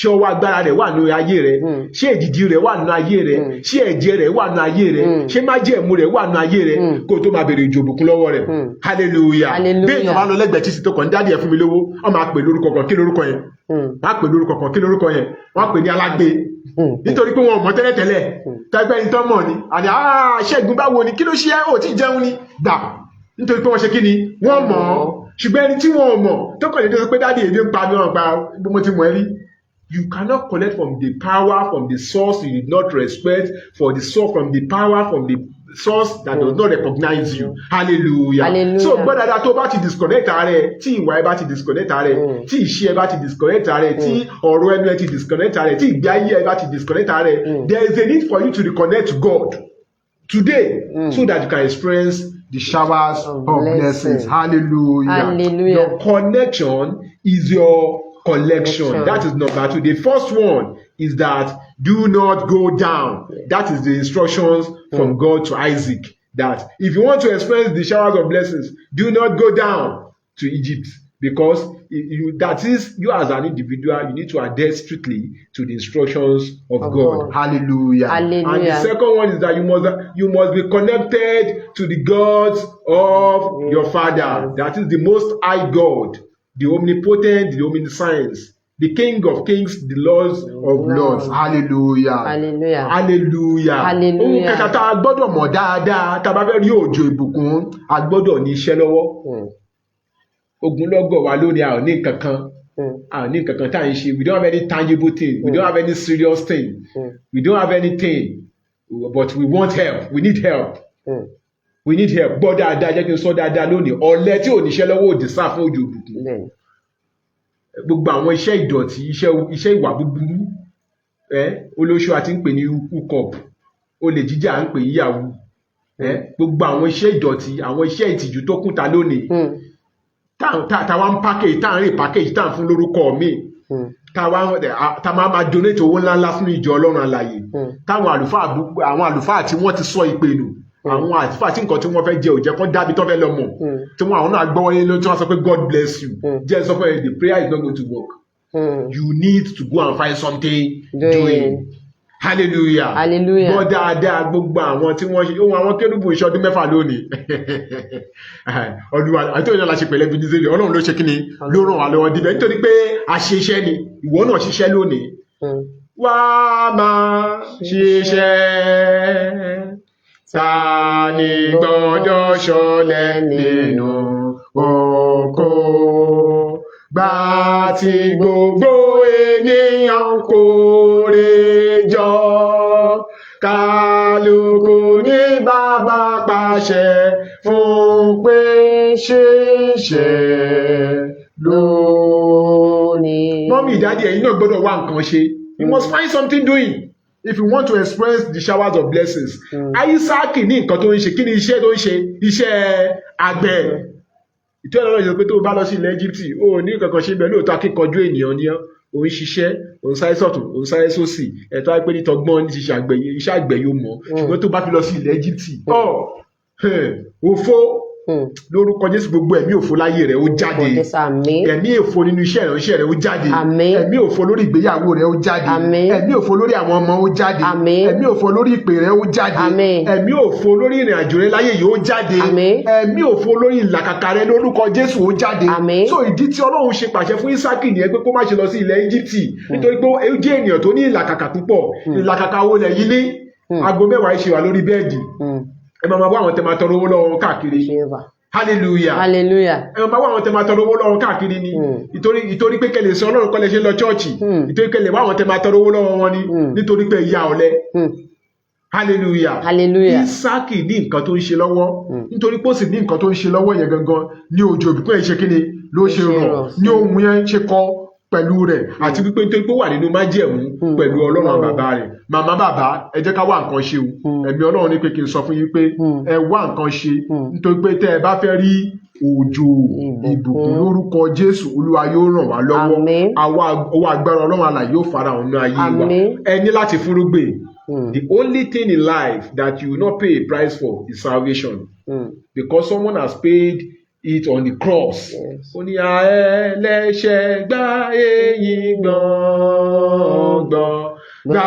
Ṣé ọwọ́ agbára rẹ̀ wà nínú ayé rẹ̀? Ṣé èdìdì rẹ̀ wà nínú ayé rẹ̀? Ṣé ẹ̀jẹ̀ rẹ̀ wà nínú ayé rẹ̀? Ṣé májẹ̀mú rẹ̀ wà nínú ayé rẹ̀ kó o tó máa bèrè ìjò ìbùkún lọ́wọ́ rẹ̀? Hallelujah. Hallelujah. Bí èèyàn bá lọ lẹ́gbẹ̀ẹ́ títí tó kàn ní, "Daddy, ẹ fún mi lówó," wọ́n máa pè lórúkọ kan. Kí lórúkọ yẹn? Wọ́n á pè lórúkọ kan. Kí lórúkọ yẹn? Wọ́n á pè ní alágbe, nítorí pé wọn ò mọ̀ tẹ́lẹ̀tẹ́lẹ̀. Tẹ́gbẹ́ ní tán mọ̀ ni àní, "Ah, Ṣẹ́gun, báwo ni? Kí ló ṣe é? Ò tí ì jẹun ni?" Gbà, nítorí pé wọ́n ṣe kí ni? Wọ́n mọ̀ ọ́. Ṣùgbọ́n ẹni tí wọn ò mọ̀ tó kàn dédé sọ pé, "Daddy, èmi ń pa mi," wọn pa bí mo ti mọ̀ ẹ́ rí. You cannot collect from the power, from the source you did not respect, for the source, from the power, from the source that does not recognize you. Hallelujah. Hallelujah. So gbọ́ dáadáa, tó bá ti disconnect ara ẹ, tí ìwà ẹ bá ti disconnect ara ẹ, tí ìṣe ẹ bá ti disconnect ara ẹ, tí ọ̀rọ̀ ẹnu ẹ ti disconnect ara ẹ, tí ìgbé ayé ẹ bá ti disconnect ara ẹ, there is a need for you to reconnect to God today so that you can experience the showers of of blessings. blessings. Hallelujah. Hallelujah. Your connection is your collection. Collection. That is number two. The first one is that do not go down. That is the instructions from God to Isaac. That if you want to experience the showers of blessings, do not go down to Egypt. Because you, that is, you as an individual, you need to adhere strictly to the instructions of Of God. God. Hallelujah. And the Hallelujah. second one is that you must be connected to the gods of your father. That is the Most High God, the omnipotent, the omniscience, the King of kings, the Lord of lords. Hallelujah. Hallelujah. Hallelujah. Hallelujah. Ohun kẹta tá a gbọ́dọ̀ mọ̀ dáadáa, tá a bá fẹ́ rí òjò ìbùkún, a gbọ́dọ̀ ní iṣẹ́ lọ́wọ́. Ogunlọ́gọ̀ wa lónìí, a ò ní nǹkan kan. A ò ní nǹkan kan tá à ń ṣe. We don't have any tangible thing. We don't have any serious thing. We don't have anything. But we want help. We need help. We need help. Gbọ́ dáadáa, jẹ́ kí n sọ dáadáa lónìí. Ọ̀lẹ tí ò níṣẹ́ lọ́wọ́ ò deserve fún òjò ìbùkún. Gbogbo àwọn iṣẹ́ ìdọ̀tí, iṣẹ́ ìwà búburú, ẹ olóṣù àti ń pè ní hookup, olè jíjà à ń pè ní yahoo, ẹ gbogbo àwọn iṣẹ́ ìdọ̀tí, àwọn iṣẹ́ ìtìjú tó kúnta lónìí, táwa ń package, tá à ń rìn package, tá à ń fún lórúkọ míì. Tá a máa donate owó ńláńlá fún ìjọ Ọlọ́run alààyè, táwọn àlùfáà àwọn àlùfáà tí wọ́n ti sọ ìpè nù, àwọn àlùfáà tí nǹkan tí wọ́n fẹ́ jẹ ò jẹ́ kó dábì tó fẹ́ lọ mọ̀, tí wọ́n àwọn náà gbọ́wọ́ lé, tí wọ́n sọ pé, "God bless you." Jẹ́ sọ pé the prayer is not going to work. You need to go and find something doing. Doing. Hallelujah. Hallelujah. Gbọ́ dáadáa, gbogbo àwọn tí wọ́n ṣe ohun àwọn kérúbù ìṣọdún 6 lónìí, ọdún àti òyìnbó la ṣe pẹ̀lẹ́ bí dísèlè. Ọlọ́run ló ṣe kí ni, ló ràn wá lọ́wọ́ dibẹ̀, nítorí pé àṣeṣẹ́ ni ìwọ náà ṣiṣẹ́ lónìí. Wá máa ṣiṣẹ́, ta ni gbọ́dọ̀ ṣọlẹ̀ nínú oko, gbà tí gbogbo ènìyàn kórè jọ, kálukú ní bàbá pàṣẹ fún pé ṣiṣẹ́ lónìí. Mummy, daddy, ẹ̀yin náà gbọ́dọ̀ wá nǹkan ṣe. You must find something doing if you want to experience the showers of blessings. Isaac ní nǹkan tó ń ṣe. Kí ni iṣẹ́ tó ń ṣe? Iṣẹ́ àgbẹ̀. Ìtú ẹ̀rọ lọ́yọ̀ pé tó o bá lọ sí ilẹ̀ Egypt, o ò ní kankan ṣe bẹ́ẹ̀. Lóòótọ́, akíkanjú ènìyàn ni ọ́, ò ń ṣiṣẹ́, ò ń sáré sọ̀tún, ò ń sáré sósì, ẹ̀tọ́ á pé ní tọgbọ́n ní ti ṣe àgbẹ̀, iṣẹ́ àgbẹ̀ yóò mọ̀. Ṣùgbọ́n tó bá fi lọ sí ilẹ̀ Egypt, ọ̀ òfo. Lórúkọ Jésù, gbogbo ẹ̀mí òfo láyé rẹ̀, ó jáde. Jésù, àmín. Ẹ̀mí òfo nínú iṣẹ́ ìránṣẹ́ rẹ̀, ó jáde. Àmín. Ẹ̀mí òfo lórí ìgbéyàwó rẹ̀, ó jáde. Àmín. Ẹ̀mí òfo lórí àwọn ọmọ, ó jáde. Àmín. Ẹ̀mí òfo lórí ìpè rẹ̀, ó jáde. Àmín. Ẹ̀mí òfo lórí ìrìn àjò rẹ̀ láyé yìí, ó jáde. Àmín. Ẹ̀mí òfo lórí ìlàkàkà rẹ̀, lórúkọ Jésù, ó jáde. Àmín. So ìdí tí Ọlọ́run ṣe pàṣẹ fún Ísákì nìyẹn pé kó má ṣe lọ sí ilẹ̀ Íjíbítì, nítorí pé ó jẹ́ ènìyàn tó ní ìlàkàkà púpọ̀. Ìlàkàkà wo lẹ̀ yìí ní? Aago 10 ṣe wà lórí bẹ́ẹ̀dì, ẹ máa wá àwọn tẹ máa tọrọ owó lọ́wọ́ wọn káàkiri. Jehovah. Hallelujah. Hallelujah. Ẹ máa wá àwọn tẹ máa tọrọ owó lọ́wọ́ káàkiri ni. Ìtorí pé kẹlẹ̀ sọ Ọlọ́run kọ́lẹ̀ ṣe lọ chọ́ọ̀chì, ìtorí kẹlẹ̀ wá àwọn tẹ máa tọrọ owó lọ́wọ́ wọn ni, nítorí pé ìyá ọ̀lẹ. Hallelujah. Hallelujah. Ísákì ní nǹkan tó ń ṣe lọ́wọ́. Nítorí pé ó sì ní nǹkan tó ń ṣe lọ́wọ́ yẹn gangan ní òjò ìbùkún yẹn ṣe kí ni ló ṣe ṣe rọ̀ rọ̀ ní ohun yẹn ṣe kọ pẹ̀lú rẹ̀, àti wípé nítorí pé ó wà nínú májẹ̀mú pẹ̀lú Ọlọ́run Ọlọ́run. bàbá rẹ̀. Màmá, bàbá, ẹ jẹ́ ká wá nǹkan ṣe o. Ẹ̀mí Ọlọ́run ní pé kí n sọ fún yín pé ẹ wá nǹkan ṣe, nítorí pé tẹ́ ẹ bá fẹ́ rí òjò ìbùkún. ìbùkún, lórúkọ Jésù, Olúwa yóò ràn wá lọ́wọ́. Àmín. Àwa ọwọ́ agbára Ọlọ́run alààyè yóò fara hàn nínú ayé wa. Àmín. Ẹ ní láti fúrúgbìn. The only thing in life that you will not pay a price for is salvation, because someone has paid it on the cross. Ó ní ẹlẹ́ṣẹ̀ gbá eyín gbọ̀ngbọ̀n, gbà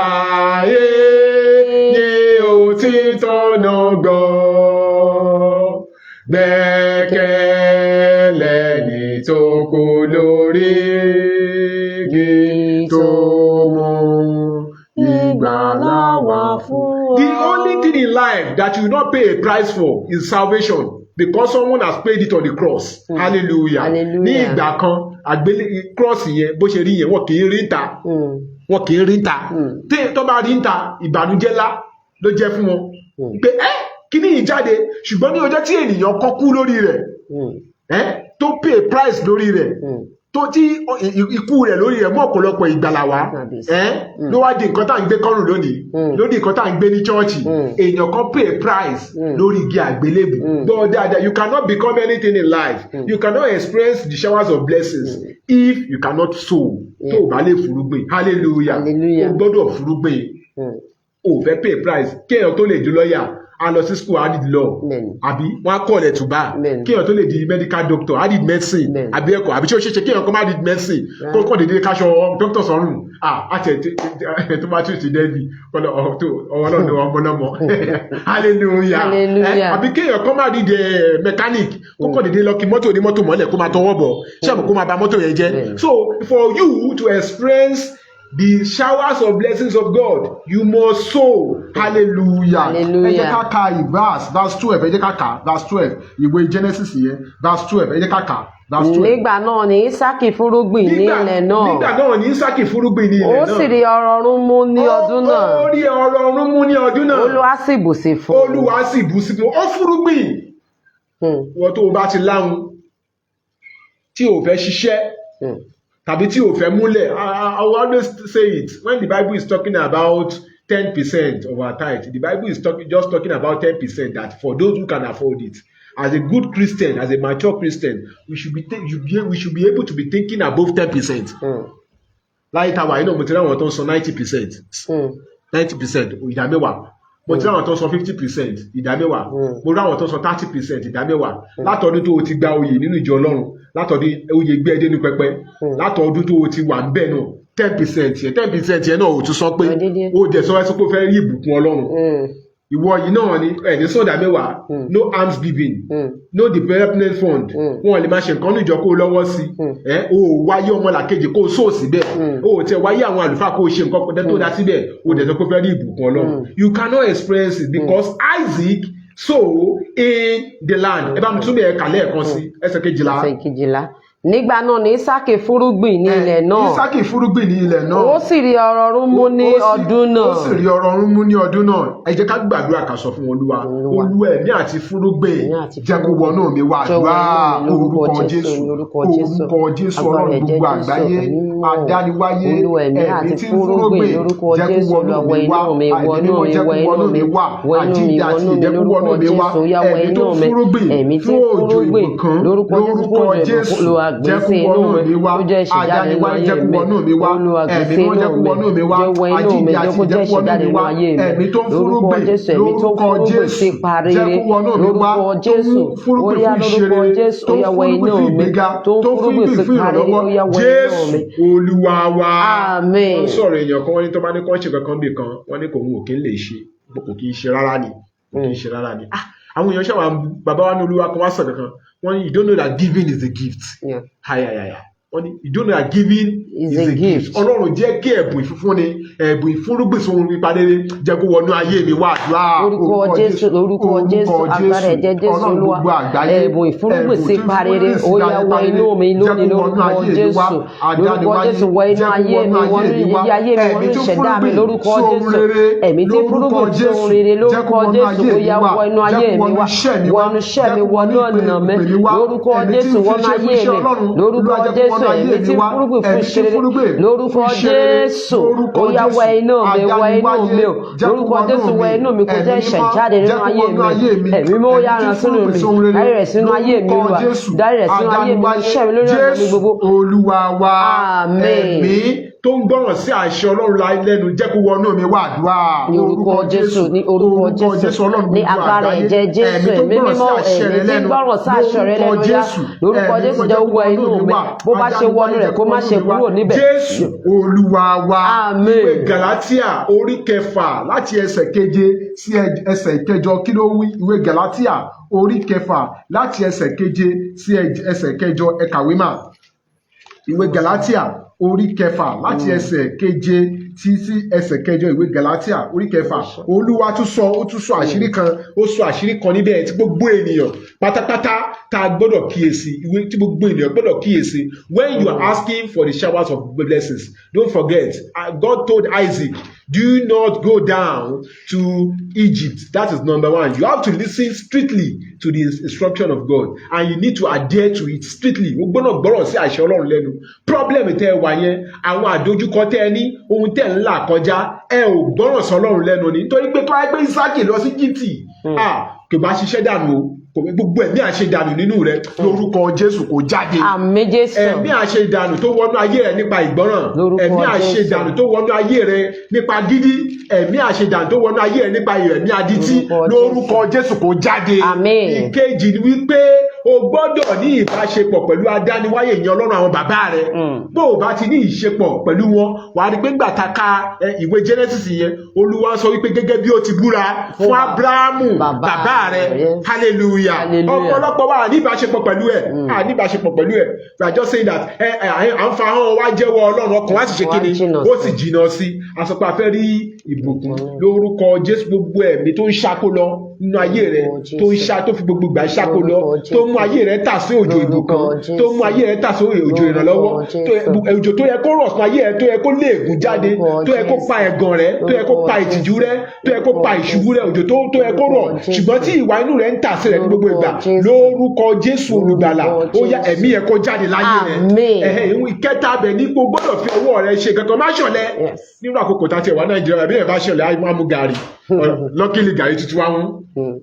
eyín òtítọ́ náà gbọ́, gbẹ́kẹ̀lé ní tó kú lórí igi tó mú ìgbàlà wá fún. The only thing in life that you will not pay a price for is salvation, because someone has paid it on the cross. Hallelujah. Hallelujah. Ní ìgbà kan, àgbélé cross yẹn, bó ṣe rí yẹn, wọn kì í rí ń ta. Wọn kì í rí ń ta. Tí tó bá rí ń ta, ìbànújẹ́ ńlá ló jẹ́ fún wọn pé ẹ kí ni ìjáde. Ṣùgbọ́n ní ọjọ́ tí ènìyàn kọ́ kú lórí rẹ̀, ẹ tó pay price lórí rẹ̀, tó tí ikú rẹ̀ lórí rẹ̀ mú ọ̀pọ̀lọpọ̀ ìgbàlà wá, Kábíyèsí. ẹ ló wá di nǹkan tá à ń gbé kọ́rùn lónìí, lórí nǹkan tá à ń gbé ní chọ́ọ̀chì. Èèyàn kan pay price lórí igi àgbélébù. Gbọ́ dáadáa, you cannot become anything in life, you cannot experience the showers of blessings if you cannot sow, tó o bá lè fúrúgbìn. Hallelujah. Hallelujah. O gbọ́dọ̀ fúrúgbìn. O fẹ́ pay price. Kéèyàn tó lè di lọ́ọ̀yà, a lọ sí school, á di law, àbí wọ́n á kọ́ ọ̀lẹ̀ tùbà. Kéèyàn tó lè di medical doctor, á di medicine, àbí ẹ̀kọ́, àbí ṣé ó ṣeéṣe kéèyàn kó má di medicine, kó kọ́ dédé káṣọ doctor sọ́rùn? Ah, àti ẹ̀ tó bá tún ti dẹ́bi ọwọ́ náà ni ọmọ náà mọ̀. Hallelujah. Hallelujah. Àbí kéèyàn kó má di mechanic, kó kọ́ dédé lọ kí mọ́tò ní mọ́tò mọ́lẹ̀, kó máa tọwọ́ bọ̀, ṣé àmọ́ kó máa bà mọ́tò yẹn jẹ́? So for you to experience the showers of blessings of God, you must sow. Hallelujah. Hallelujah. Ẹ jẹ́ ká ka verse 12. Ẹ jẹ́ ká kà verse 12, ìwé Genesis yẹn, verse 12. Ẹ jẹ́ ká kà verse 12. Nígbà náà ni Ísákì fúrúgbìn ní ilẹ̀ náà. Nígbà náà ni Ísákì fúrúgbìn ní ilẹ̀ Ó náà. sì rí ọrọ̀rún mú ní ọdún náà. Ó rí ọrọ̀rún mú ní ọdún náà. Olúwa sì bù sí fún un. Olúwa sì bù sí fún un. Ó fúrúgbìn. Wọ́n tó o bá ti láhun tí o fẹ́ ṣiṣẹ́ tàbí tí o fẹ́ múlẹ̀, I will always say it: when the Bible is talking about 10% of our tithe, the Bible is just talking about 10%, that for those who can afford it. As a good Christian, as a mature Christian, we should be able to be thinking above 10%. Láyé tá a wà yìí náà, mo ti rí àwọn tó ń san 90%, 90% ìdá mẹ́wàá. Mo ti rí àwọn tó ń san 50% ìdá mẹ́wàá. Mo rí àwọn tó ń san 30% ìdá mẹ́wàá. Látọdún tó o ti gba oyè nínú ìjọ Ọlọ́run, látọdún oyè gbé ẹdẹ ní pẹpẹ, látọdún tó o ti wà ń bẹ̀ náà, 10% yẹn, 10% yẹn náà ò tún sọ pé Lọ déédéé. o dẹ̀ sọ wá sí pé o fẹ́ rí ìbùkún Ọlọ́run. Ìwọ yìí náà ni ẹ̀ ní sọ̀dà mẹ́wàá, no alms giving, no development fund. Wọn lè máa ṣe nǹkan níjọ kó o lọ́wọ́ sí ẹ. O ò wáyé ọmọlàkejì kó o sóò síbẹ̀. O ò tẹ wáyé àwọn àlùfáà kó o ṣe nǹkan tó dá síbẹ̀. O dẹ̀ sọ pé o fẹ́ rí ìbùkún Ọlọ́run. You cannot experience it because Isaac sow in the land. Ẹ bá mi túbọ̀ ẹ̀ kà lẹ́ẹ̀kan sí ẹsẹ̀ 12. Ẹsẹ̀ 12. Nígbà náà ní Ísákì fúrúgbìn ní ilẹ̀ náà. Ísákì fúrúgbìn ní ilẹ̀ náà. Ó sì rí ọrọ̀rún mú ní ọdún náà. Ó sì rí ọrọ̀rún mú ní ọdún náà. Ẹ jẹ́ ká gbàdúrà, ká sọ fún Olúwa. Olúwa. Olúwa, ẹ̀mí àti fúrúgbìn, Ẹ̀mí àti jẹ́ kó wọnú mi wá. Jẹ́ wọnú Àdúrà. mi lórúkọ Orúkọ Jésù, Jésù, lórúkọ Jésù. orúkọ Jésù. Agbára Ọlọ́run ẹ̀jẹ̀ gbogbo Jésù, àgbáyé, ẹ̀mí mímọ́. adániwáyé, Olúwa, ẹ̀mí ẹ̀mí àti tí ń fúrúgbìn fúrúgbìn, lórúkọ jẹ́ kó Jésù, wọnú lọ wọ mi wá. inú mi, Ẹ̀mí wọnú mímọ́, mi, jẹ́ wọ kó inú wọnú mi, mi wá. wọ inú mi, Àjíǹde àti wọnú mi ìjẹ́ kó lórúkọ wọnú mi wá. Jésù, ó yá wọ Ẹ̀mí tó inú ń mi. fúrúgbìn Ẹ̀mí tí ń fún òjò fúrúgbìn ìbùkún lórúkọ Jésù, fún lórúkọ òjò ìbùkún, Jésù, Olúwa gbé jẹ́ kó sí inú wọnú mi, mi wá. ó jẹ́ ìṣèjáde nínú Adániwáyé, ayé jẹ́ kó mi. wọnú mi wá. Olúwa gbé Ẹ̀mí sí mímọ́, inú jẹ́ kó mi, wọnú mi wá. jẹ́ wọ inú mi, Àjíǹde jẹ́ àti kó ìjẹ́ jẹ́ kó wọnú ìṣèjáde mi nínú wá. ayé mi. Ẹ̀mí tó ń Lórúkọ fúrúgbìn Jésù, ẹ̀mí tó ń lórúkọ fúrúgbìn Jésù, sí ipa jẹ́ rere kó wọnú mi wá. lórúkọ Tó ń Jésù, ó fúrúgbìn yá fún lórúkọ ìṣerere, Jésù, tó ó ń yá wọ fúrúgbìn inú fún mi, ìgbéga, tó ń tó ń fúrúgbìn fúrúgbìn sí fún ipa rere, ìrànlọ́wọ́. ó yá wọ inú Jésù mi. Olúwa wa. Àmín. Wọ́n sọ̀rọ̀ èèyàn kan, wọ́n ní tó bá ní kán ṣe kankan bì kan, wọ́n ní kò ń ò kí ń lè ṣe, kò kí ń ṣe rárá ni, kò kí ń ṣe rárá ni. Ah, àwọn èèyàn ṣàwọn bàbá wa ní Olúwa kan wá sọ kankan, wọ́n ní, "You don't know that giving is a gift." Ayayaya, wọ́n ní, "You don't know that giving is a gift." Ọlọ́run, jẹ́ kí ẹ̀bùn ìfúnfúnni, ẹ̀bùn ìfúnrúgbìn sóhun ìpadére, jẹ́ kó wọnú ayé mi wá. Àdúrà. Orúkọ Jésù, lórúkọ Jésù, agbára ẹ̀jẹ̀ Jésù, Ọlọ́run Olúwa, gbogbo àgbáyé, ẹ̀bùn ìfúrúgbìn sí ẹ̀bùn tí ń ipa rere, fúnrúgbìn sí ó yá ipa wọ rere, inú mi jẹ́ lónìí kó wọnú lórúkọ ayé mi wá. Jésù. Lórúkọ Adániwáyé, Jésù, wọ inú jẹ́ kó ayé wọnú mi, ayé wọnú mi wá. ìyè ayé mi, Ẹ̀mí wọnú tó ìṣẹ̀dá mi fúnrúgbìn lórúkọ sóhun Jésù. rere Ẹ̀mí tí lórúkọ fúrúgbìn sí ohun Jésù, rere jẹ́ kó lórúkọ wọnú Jésù, ayé ó mi yá wá. wọ inú Jẹ́ ayé kó mi wọnú wá, iṣẹ́ mi wọ wá. inú iṣẹ́ Jẹ́ mi, kó wọnú wọnú ìpè ọ̀nà mi ìpè mi wá. lórúkọ Ẹ̀mí tí Jésù, ń fi wọnú iṣẹ́ fún ayé iṣẹ́ mi Ọlọ́run, lórúkọ Olúwa, jẹ́ kó Jésù, wọnú ayé ẹ̀mí mi tí wá. fúrúgbìn fún Ẹ̀mí tí ìṣe rere fúrúgbìn lórúkọ fún iṣẹ́ rere Jésù, lórúkọ ó yá wọ Jésù, inú mi, wọ inú adániwáyé, mi o jẹ́ kó lórúkọ wọnú Jésù, wọ mi. inú mi kó Ẹ̀mí jẹ́ mímọ́, ìṣẹ̀jáde jẹ́ nínú kó ayé wọnú mi. ayé mi. Ẹ̀mí mímọ́, ó Ẹ̀mí yá tí ràn sínú fúrúgbìn mi, sóhun rere dárí rẹ̀ sínú ayé mi, lórúkọ Olúwa, Jésù, dárí rẹ̀ sínú ayé mi, adániwáyé, iṣẹ́ mi, lórí ọ̀nà mi Jésù gbogbo. Olúwa wa. Àmín. Ẹ̀mí tó ń gbọ́ràn sí àṣẹ Ọlọ́run lẹ́nu, jẹ́ kó wọnú mi wá. Àdúrà. Ní orúkọ Jésù, ní orúkọ Jésù, Ọlọ́run ní gbogbo agbára àgbáyé, ẹ̀jẹ̀ Jésù, ẹ̀mí tó ń ẹ̀mí gbọ́ràn sí mímọ́, àṣẹ ẹ̀mí rẹ tí ń lẹ́nu gbọ́ràn sí àṣẹ rẹ lórúkọ lẹ́nu yá Jésù, lórúkọ ẹ̀mí Jésù, mímọ́, jẹ́ jẹ́ ó kó wọ wọnú inú mi mi, wá. bó bá ṣe wọnú Adániwáyé, rẹ̀ jẹ́ kó kó má wọnú ṣe mi wá. kúrò níbẹ̀. Jésù Olúwa wa. Àmín. Ìwé Galatia orí 6 láti ẹsẹ̀ 7 sí ẹsẹ̀ 8, kí ló wí? Ìwé Galatia orí 6 láti ẹsẹ̀ 7 sí ẹsẹ̀ 8, ẹ kàwé mà. Ìwé Galatia orí 6 láti ẹsẹ̀ 7 tí sí ẹsẹ̀ 8. Ìwé Galatia orí 6. Olúwa tún sọ, ó tún sọ àṣírí kan, ó sọ àṣírí kan níbẹ̀ tí gbogbo ènìyàn pátápátá tá a gbọ́dọ̀ kíyèsí, ìwé tí gbogbo ènìyàn gbọ́dọ̀ kíyèsí. When you are asking for the showers of blessings, don't forget, God told Isaac, "Do not go down to Egypt." That is number one. You have to listen strictly to the instruction of God and you need to adhere to it strictly. O gbọ́dọ̀ gbọ́rọ̀ sí àṣẹ Ọlọ́run lẹ́nu. Problem tẹ́ ẹ wà yẹn, àwọn àdójúkọ tẹ́ ẹ ní, ohun tẹ́ ẹ ń là kọjá, ẹ ò gbọ́rọ̀ sí Ọlọ́run lẹ́nu ni. Nítorí pé tó wáyé pé Isaac lọ sí Egypt, ah, kò bá ṣiṣẹ́ dànù o. Kò gbogbo ẹ̀mí àṣedànù nínú rẹ, lórúkọ Jésù, kò jáde. Àmín, Jésù. Ẹ̀mí àṣedànù tó wọnú ayé rẹ nípa ìgbọ́ràn, Lórúkọ ẹ̀mí Jésù. àṣedànù tó wọnú ayé rẹ nípa gídí, ẹ̀mí àṣedànù tó wọnú ayé rẹ nípa ẹ̀mí adití, Lórúkọ lórúkọ Jésù, kò jáde. Àmín. Ìkejì ni wípé o gbọ́dọ̀ ní ìbáṣepọ̀ pẹ̀lú adániwáyé, ìyẹn Ọlọ́run àwọn bàbá rẹ. Bó o bá ti ní ìṣepọ̀ pẹ̀lú wọn, wà á rí pé ńgbà ta ka ìwé Genesis yẹn, Olúwa sọ wípé gẹ́gẹ́ bí ó ti búra fún Abrahamu bàbá bàbá rẹ. rẹ. Hallelujah. Hallelujah. Ọ̀pọ̀lọpọ̀ wa ní ìbáṣepọ̀ pẹ̀lú ẹ̀, à ní ìbáṣepọ̀ pẹ̀lú ẹ̀. We are just saying that ẹ ẹ à ń fa ahọ́n wa jẹ́wọ́ Ọlọ́run, ọkàn wa sì ṣe Wa kíni? jìnnà Ó sí. sì jìnnà sí. A sọ pé a fẹ́ rí ìbùkún. Lórúkọ Jésù, gbogbo ẹ̀mí tó ń ṣáko lọ nínú ayé rẹ, Lórúkọ tó ń Jésù. ṣá, tó fi gbogbo ìgbà ṣáko lọ, Lórúkọ tó mú Jésù. ayé rẹ tà sí òjò Lórúkọ ìbùkún, tó mú Jésù. ayé rẹ tà sí òjò Lórúkọ ìrànlọ́wọ́, tó Jésù. òjò tó yẹ kó rọ̀ sún ayé rẹ, tó yẹ kó lé ègún jáde, Lórúkọ tó yẹ kó pa Jésù. ẹ̀gàn rẹ, tó yẹ kó Lórúkọ pa ìtìjú Jésù. rẹ, tó yẹ kó pa Lórúkọ ìṣubú rẹ, òjò tó yẹ kó rọ̀, Lórúkọ Jésù. ṣùgbọ́n tí ìwà inú rẹ ń tà sí rẹ ní gbogbo Lórúkọ ìgbà, Jésù. lórúkọ Jésù olùgbàlà, Lórúkọ ó yá, Jésù. ẹ̀mí yẹn kó jáde láyé rẹ. Àmín. Ẹ̀hẹ́, ìhun ìkẹta bẹ̀ ní pé o gbọ́dọ̀ fi ọwọ́ rẹ ṣe kankan, má ṣọ̀lẹ. Nínú àkókò tá a ti wà Nàìjíríà, bí ẹ̀ bá ṣọ̀lẹ, á mú gàrí. Luckily, gàrí tuntun wá wọ́n.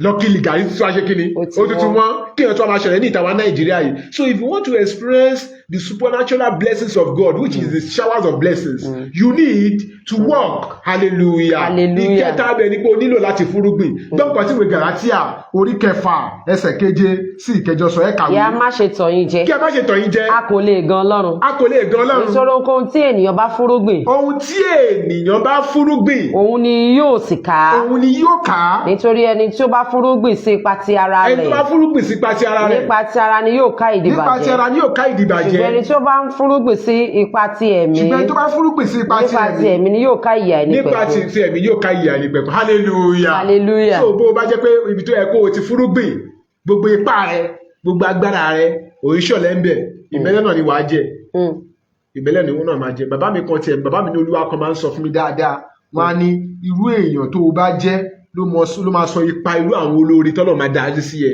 Luckily, gàrí tuntun wá ṣe kí ni? Ó ti Ó tuntun wọ́n. wọ́n. Kí ẹ̀ tó máa ṣẹlẹ̀ ní ìta wa Nàìjíríà yìí. So if you want to experience the supernatural blessings of God, which is the showers of blessings, you need to work. Hallelujah. Hallelujah. Ìkẹta bẹ̀ ni pé o nílò láti fúrúgbìn. Dọ́kọ̀ tí ìwé Gàlátíà orí 6 ẹsẹ̀ 7 sí 8 sọ, ẹ̀ Kí a kàwé. Má ṣe tàn yín jẹ. Kí ẹ má ṣe tàn yín jẹ. A kò lè gan Ọlọ́run. A kò lè gan Ọlọ́run. Nítorí ohunkóhun tí ènìyàn bá fúrúgbìn, Ohun tí ènìyàn bá fúrúgbìn, òun ni yóò sì ká. òun ni yóò ká. Nítorí ẹni tí ó bá fúrúgbìn sí ipa ti ara Ẹni tó rẹ̀, bá fúrúgbìn sípa ti ara rẹ̀, nípa ti ara ni yóò ká nípa ti ìdìbàjẹ́. ara ni yóò ká ìdìbàjẹ́. Ṣùgbọ́n ẹni tí ó bá ń fúrúgbìn sí ipa ti ẹ̀mí, Ṣùgbọ́n ẹni tó bá fúrúgbìn sí ipa ti nípa ti ẹ̀mí, ẹ̀mí ni yóò ká ìyè nípa ti àìnípẹ̀kun. ti ẹ̀mí yóò ká ìyè àìnípẹ̀kun. Hallelujah. Hallelujah. So bó o bá jẹ́ pé ibi tó yẹ kó o ti fúrúgbìn, gbogbo ipá rẹ, gbogbo agbára rẹ, òun ṣọ̀lẹ ń bẹ̀, ìmẹ́lẹ́ náà ni wàá jẹ. Ìmẹ́lẹ́ ni wọ́n náà máa jẹ. Bàbá mi kan tiẹ̀, bàbá mi ní Olúwa kan máa ń sọ fún mi dáadáa. Wọ́n á ní irú èèyàn tó o bá jẹ́ ló máa sọ ipa irú àwọn olóore tọ́lọ̀ máa darí sí ẹ.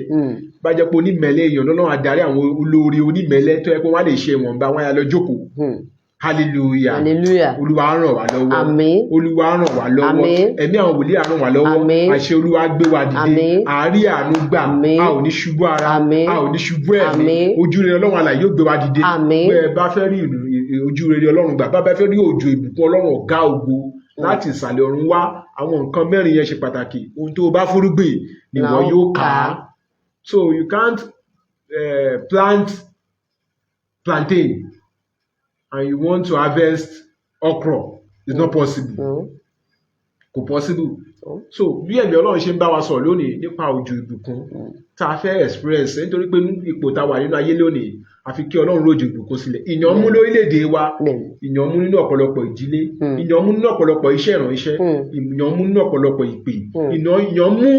Bá jẹ́ pé onímẹ̀lẹ́ èèyàn lọ́lọ́run adarí àwọn olóore onímẹ̀lẹ́ tó yẹ pé wọ́n á lè ṣe ìwọ̀nba, wọ́n á yà lọ jókòó. Hallelujah. Hallelujah. Olúwa á ràn wá lọ́wọ́. Àmín. Olúwa á ràn wá lọ́wọ́. Àmín. Ẹ̀mí àwọn wòlíì á ràn wá lọ́wọ́. Àmín. Àṣẹ Olúwa gbé wa dìde. Àmín. Àárí àánú gbà. Àmín. A ò ní ṣubú ara. Àmín. A ò ní ṣubú ẹ̀mí. Àmín. Ojú rere Ọlọ́run alààyè yóò gbé wa dìde. Àmín. Bẹ́ẹ̀ bá fẹ́ rí ojú rere Ọlọ́run gbà, bá bá fẹ́ rí òjò ìbùkún Ọlọ́run ọ̀gá ògo láti ìsàlẹ̀ ọ̀run wá, àwọn nǹkan mẹ́rin yẹn ṣe pàtàkì. Ohun tó o bá fúrúgbìn ni Là ìwọ ó yóò ká. ká. So you can't plant plantain and you want to harvest okra. It's not possible. Kò possible. So bí ẹ̀mí Ọlọ́run ṣe ń bá wa sọ̀rọ̀ lónìí nípa òjò ìbùkún tá a fẹ́ experience, nítorí pé ní ipò tá a wà nínú ayé lónìí, àfi kí Ọlọ́run rọ̀jò ìbùkún sílẹ̀. Ìyàn mú lórílẹ̀‐èdè wa, ìyàn mú nínú ọ̀pọ̀lọpọ̀ ìdílé, ìyàn mú nínú ọ̀pọ̀lọpọ̀ iṣẹ́ ìránṣẹ́, ìyàn mú nínú ọ̀pọ̀lọpọ̀ ìpè, ìyàn mú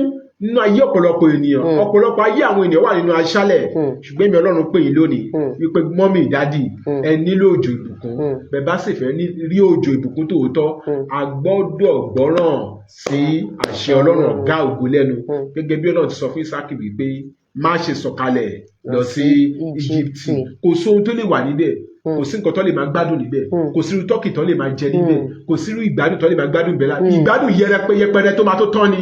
nínú ayé ọ̀pọ̀lọpọ̀ ènìyàn. Ọ̀pọ̀lọpọ̀ ayé àwọn ènìyàn wà nínú aṣálẹ̀. Ṣùgbọ́n èmi Ọlọ́run pè yín lónìí wípé mummy, daddy, ẹ nílò òjò ìbùkún. Bẹ́ẹ̀ bá sì fẹ́ rí òjò ìbùkún tòótọ́, a gbọ́dọ̀ gbọ́ràn sí àṣẹ Ọlọ́run ọ̀gá ògo lẹ́nu, gẹ́gẹ́ bí Ọlọ́run ti sọ fún Ísákì wípé má ṣe sọ̀kalẹ̀ lọ sí Íjíbítì. Kò sóhun tó lè wà níbẹ̀, kò sí nǹkan tó lè máa gbádùn níbẹ̀, kò sí irú turkey tó lè máa jẹ níbẹ̀, kò sí irú ìgbádùn tó lè máa gbádùn níbẹ̀. Ìgbádùn yẹpẹrẹ tó máa tó tán ni.